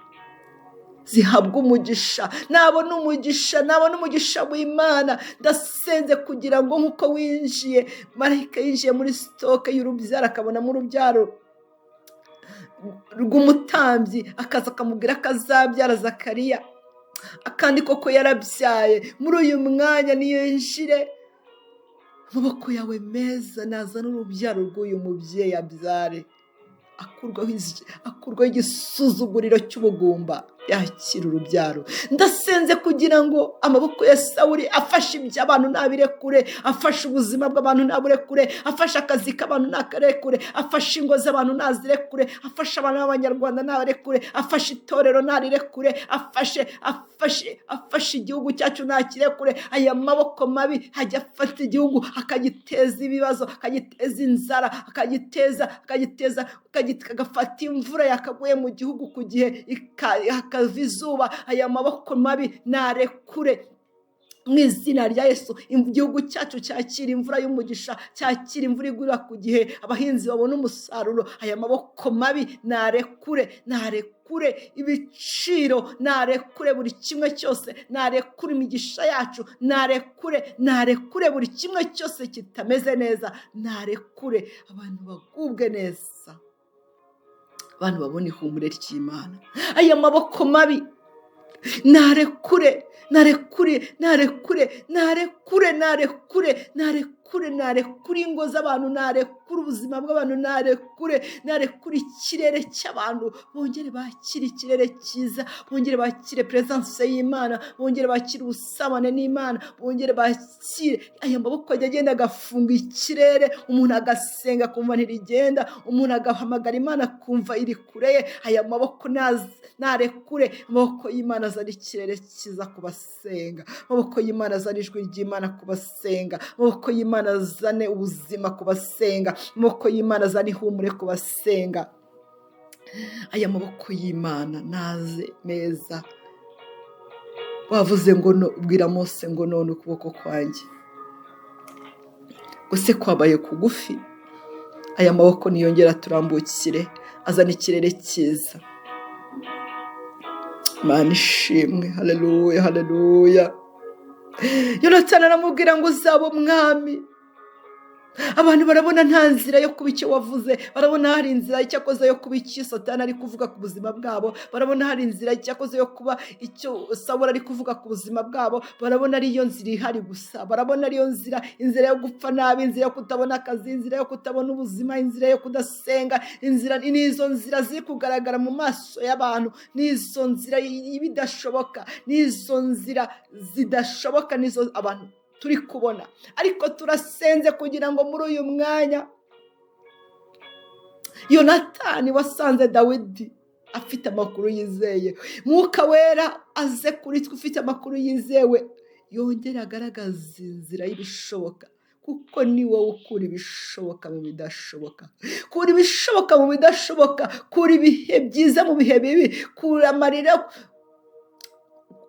zihabwe umugisha. Nabona umugisha, nabona umugisha w'Imana. Ndasenze kugira ngo nk'uko winjiye, marayika yinjiye muri sitoke y'urubyaro akabonamo urubyaro rw'umutambyi, akaza akamubwira ko azabyara Zakariya, akandi koko yarabyaye. Muri uyu mwanya niyinjire amaboko yawe meza, nazana urubyaro rw'uyu mubyeyi abyare, akurwaho igisuzuguriro cy'ubugumba, yakira urubyaro. Ndasenze kugira ngo amaboko ya Sawuli afashe iby'abantu ntabirekure, afashe ubuzima bw'abantu ntaburekure, afashe akazi k'abantu ntakarekure, afashe ingo z'abantu ntazirekure, afashe abantu b'abanyarwanda ntabarekure, afashe itorero ntarirekure, afashe igihugu cyacu ntakirekure. Aya maboko mabi ajya afata igihugu akagiteza ibibazo, akagiteza inzara, akagiteza agafata imvura yakaguye mu gihugu ku gihe hakava izuba. Aya maboko mabi narekure mu izina rya Yesu. Igihugu cyacu cyakira imvura y'umugisha, cyakira imvura igura ku gihe, abahinzi babona umusaruro. Aya maboko mabi narekure, narekure ibiciro, narekure buri kimwe cyose, narekure imigisha yacu, narekure, narekure buri kimwe cyose kitameze neza, narekure abantu bagubwe neza, abantu babona ihumure ry'Imana. Aya maboko mabi narekure, narekure, narekure, narekure, narekure, narekure, narekure ingo z'abantu, narekure ubuzima bw'abantu, narekure, narekure ikirere cy'abantu, bongere bakire ikirere cyiza, bongere bakire presence y'Imana, bongere bakire ubusabane n'Imana, bongere bakire. Aya maboko ajya agenda agafunga ikirere, umuntu agasenga akumva ntirigenda, umuntu agahamagara Imana akumva iri kure ye. Aya maboko narekure. Amaboko y'Imana azana ikirere cyiza ku basenga, amaboko y'Imana azana ijwi ry'Imana ku basenga, amaboko y'Imana azane ubuzima ku basenga, amaboko y'Imana azane ihumure ku basenga. Aya maboko y'Imana naze meza. Wavuze ngo ubwira Mose ngo none ukuboko kwanjye gusa kwabaye kugufi. Aya maboko niyongera turambukire, azana ikirere cyiza. Imana ishimwe, haleluya, haleluya. Yonatani aramubwira ngo uzaba umwami. Abantu barabona nta nzira yo kuba icyo wavuze, barabona hari inzira icyakoze yo kuba icyo Satani ari kuvuga ku buzima bwabo, barabona hari inzira icyakoze yo kuba icyo Sawuli ari kuvuga ku buzima bwabo, barabona ariyo nzira ihari gusa, barabona ariyo nzira, inzira yo gupfa nabi, inzira yo kutabona akazi, inzira yo kutabona ubuzima, inzira yo kudasenga, inzira n'izo nzira ziri kugaragara mu maso y'abantu, n'izo nzira ibidashoboka, n'izo nzira zidashoboka, nizo abantu turi kubona. Ariko turasenze kugira ngo muri uyu mwanya Yonatani wasanze Dawidi afite amakuru yizeye, Mwuka Wera aze kuri twe ufite amakuru yizewe, yongere agaragaze inzira y'ibishoboka, kuko ni wowe ukura ibishoboka mu bidashoboka, kura ibishoboka mu bidashoboka, kura ibihe byiza mu bihe bibi, kura amarira,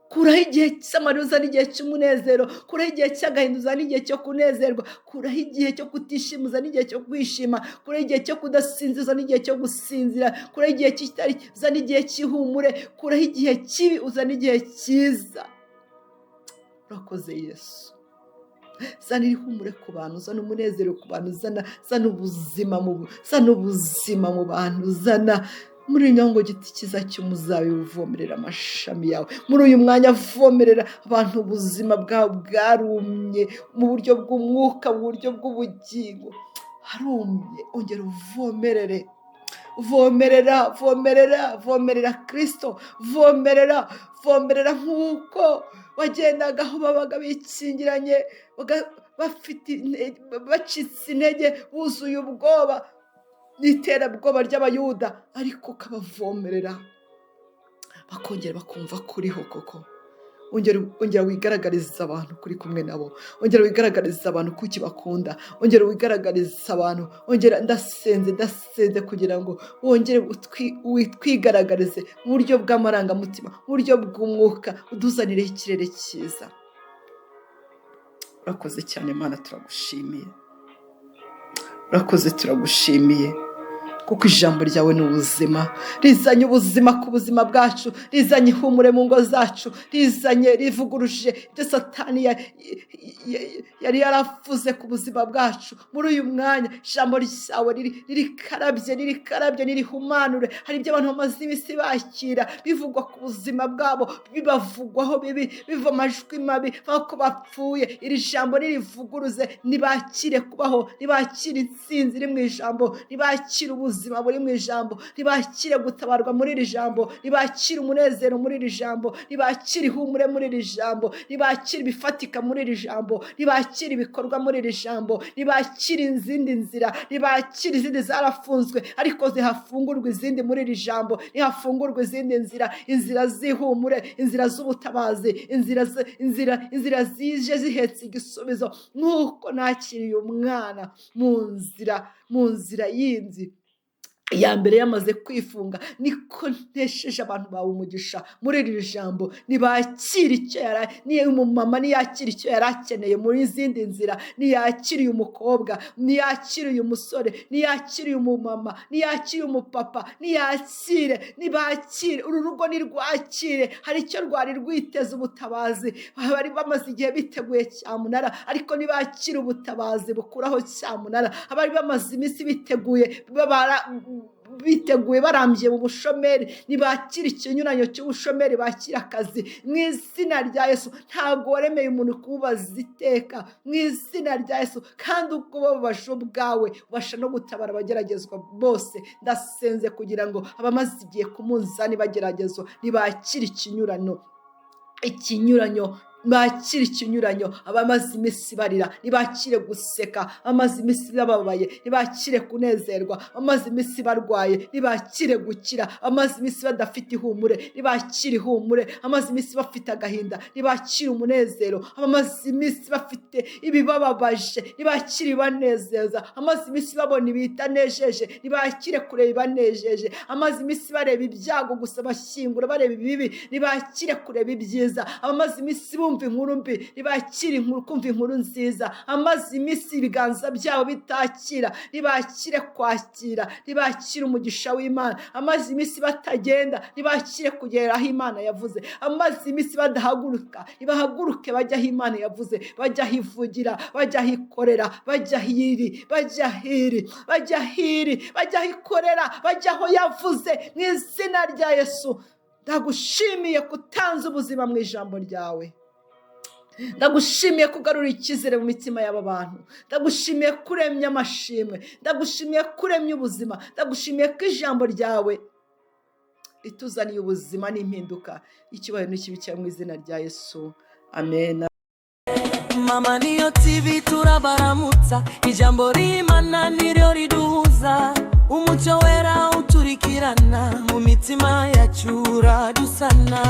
kuraho igihe cy'amarira uzana igihe cy'umunezero, kuraho igihe cy'agahinda uzana igihe cyo kunezerwa, kuraho igihe cyo kutishima uzana igihe cyo kwishima, kuraho igihe cyo kudasinzira uzana igihe cyo gusinzira, kuraho igihe cy'itari uzana igihe cy'ihumure, kuraho igihe kibi uzana igihe cyiza. Urakoze Yesu. Zana ihumure ku bantu, zana umunezero ku bantu, zana ubuzima mu zana ubuzima mu bantu, zana muri uyu mwanya ngo giti cyiza cy'umuzabibu uvomerera amashami yawe. Muri uyu mwanya vomerera abantu ubuzima bwabo bwarumye mu buryo bw'umwuka, mu buryo bw'ubugingo harumye, ongera uvomerere. Vomerera, vomerera, vomerera Kirisito, vomerera, vomerera nk'uko wagendaga aho babaga bikingiranye, bafite bacitse intege, buzuye ubwoba n'iterabwoba ry'Abayuda, ariko ukabavomerera bakongera bakumva kuriho koko. Ongera wigaragariza abantu kuri kumwe nabo, ongera wigaragariza abantu ko ukibakunda, ongera wigaragariza abantu, ongera ndasenze, ndasenze kugira ngo wongere witwigaragarize mu buryo bw'amarangamutima, mu buryo bw'umwuka, uduzanire ikirere cyiza. Urakoze cyane Mana, turagushimiye, urakoze, turagushimiye, kuko ijambo ryawe ni ubuzima, rizanye ubuzima ku buzima bwacu, rizanye ihumure mu ngo zacu, rizanye rivuguruje ibyo Satani yari yaravuze ku buzima bwacu. Muri uyu mwanya ijambo ryawe ririkarabye, ririkarabye, nirihumanure. Hari ibyo abantu bamaze iminsi bakira bivugwa ku buzima bwabo, bibavugwaho bibi, biva amajwi mabi nk'uko bapfuye. Iri jambo nirivuguruze, nibakire kubaho, nibakire intsinzi iri mu ijambo, nibakire ubuzima buri mu ijambo, ntibakire gutabarwa muri iri jambo, ntibakire umunezero muri iri jambo, ntibakire ihumure muri iri jambo, ntibakire ibifatika muri iri jambo, ntibakire ibikorwa muri iri jambo, ntibakire izindi nzira, ntibakire izindi zarafunzwe ariko zihafungurwa izindi muri iri jambo, ntihafungurwa izindi nzira, inzira z'ihumure, inzira z'ubutabazi, inzira zije zihetse igisubizo. Nk'uko nakiriye umwana mu nzira y'inzi iya mbere yamaze kwifunga, niko ntesheje abantu bawe umugisha muri iri jambo. Ntibakira icyo yari, niyo umumama ntiyakira icyo yari akeneye muri izindi nzira, ntiyakira uyu mukobwa, ntiyakira uyu musore, ntiyakira uyu mumama, ntiyakira umupapa, ntiyakire, ntibakire uru rugo, ntirwakire. Hari icyo rwari rwiteze ubutabazi, bari bamaze igihe biteguye cyamunara, ariko ntibakire ubutabazi bukuraho cyamunara. Abari bamaze iminsi biteguye biteguye barambye mu bushomeri, ntibakire ikinyuranyo cy'ubushomeri, bakira akazi mu izina rya Yesu. Ntabwo waremeye umuntu kubaza iteka mu izina rya Yesu, kandi ubwo ubabaje ubwawe ubasha no gutabara abageragezwa bose. Ndasenze kugira ngo abamaze igihe ku munzani bageragezwa ntibakire ikinyurano, ikinyuranyo bakire ikinyuranyo. Abamaze iminsi barira ntibakire guseka, abamaze iminsi bababaye ntibakire kunezerwa, abamaze iminsi barwaye ntibakire gukira, abamaze iminsi badafite ihumure ntibakire ihumure, abamaze iminsi bafite agahinda ntibakire umunezero, abamaze iminsi bafite ibibababaje ntibakire ibibanezeza, abamaze iminsi babona ibitanejeje ntibakire kureba ibibanejeje, abamaze iminsi bareba ibyago gusa bashyingura bareba ibibi ntibakire kureba ibyiza, abamaze iminsi bumva inkuru mbi ntibakire inkuru kumva inkuru nziza, amaze iminsi ibiganza byabo bitakira ntibakire kwakira, ntibakire umugisha w'Imana, amaze iminsi batagenda ntibakire kugera aho Imana yavuze, amaze iminsi badahaguruka ntibahaguruke bajya aho Imana yavuze, bajya aho ivugira, bajya aho ikorera, bajya aho iri, bajya aho iri, bajya aho iri, bajya aho ikorera, bajya aho yavuze mu izina rya Yesu. Ndagushimiye kutanze ubuzima mu ijambo ryawe. Ndagushimiye kugarura icyizere mu mitima y'aba bantu. Ndagushimiye kuremya amashimwe. Ndagushimiye kuremya ubuzima. Ndagushimiye ko ijambo ryawe rituzaniye ubuzima n'impinduka. Icyubahiro n'ikibi cyawe mu izina rya Yesu. Amen. Mama Niyo TV turabaramutsa, ijambo ry'Imana niryo riduhuza, umucyo wera uturikirana mu mitima yacu uradusana.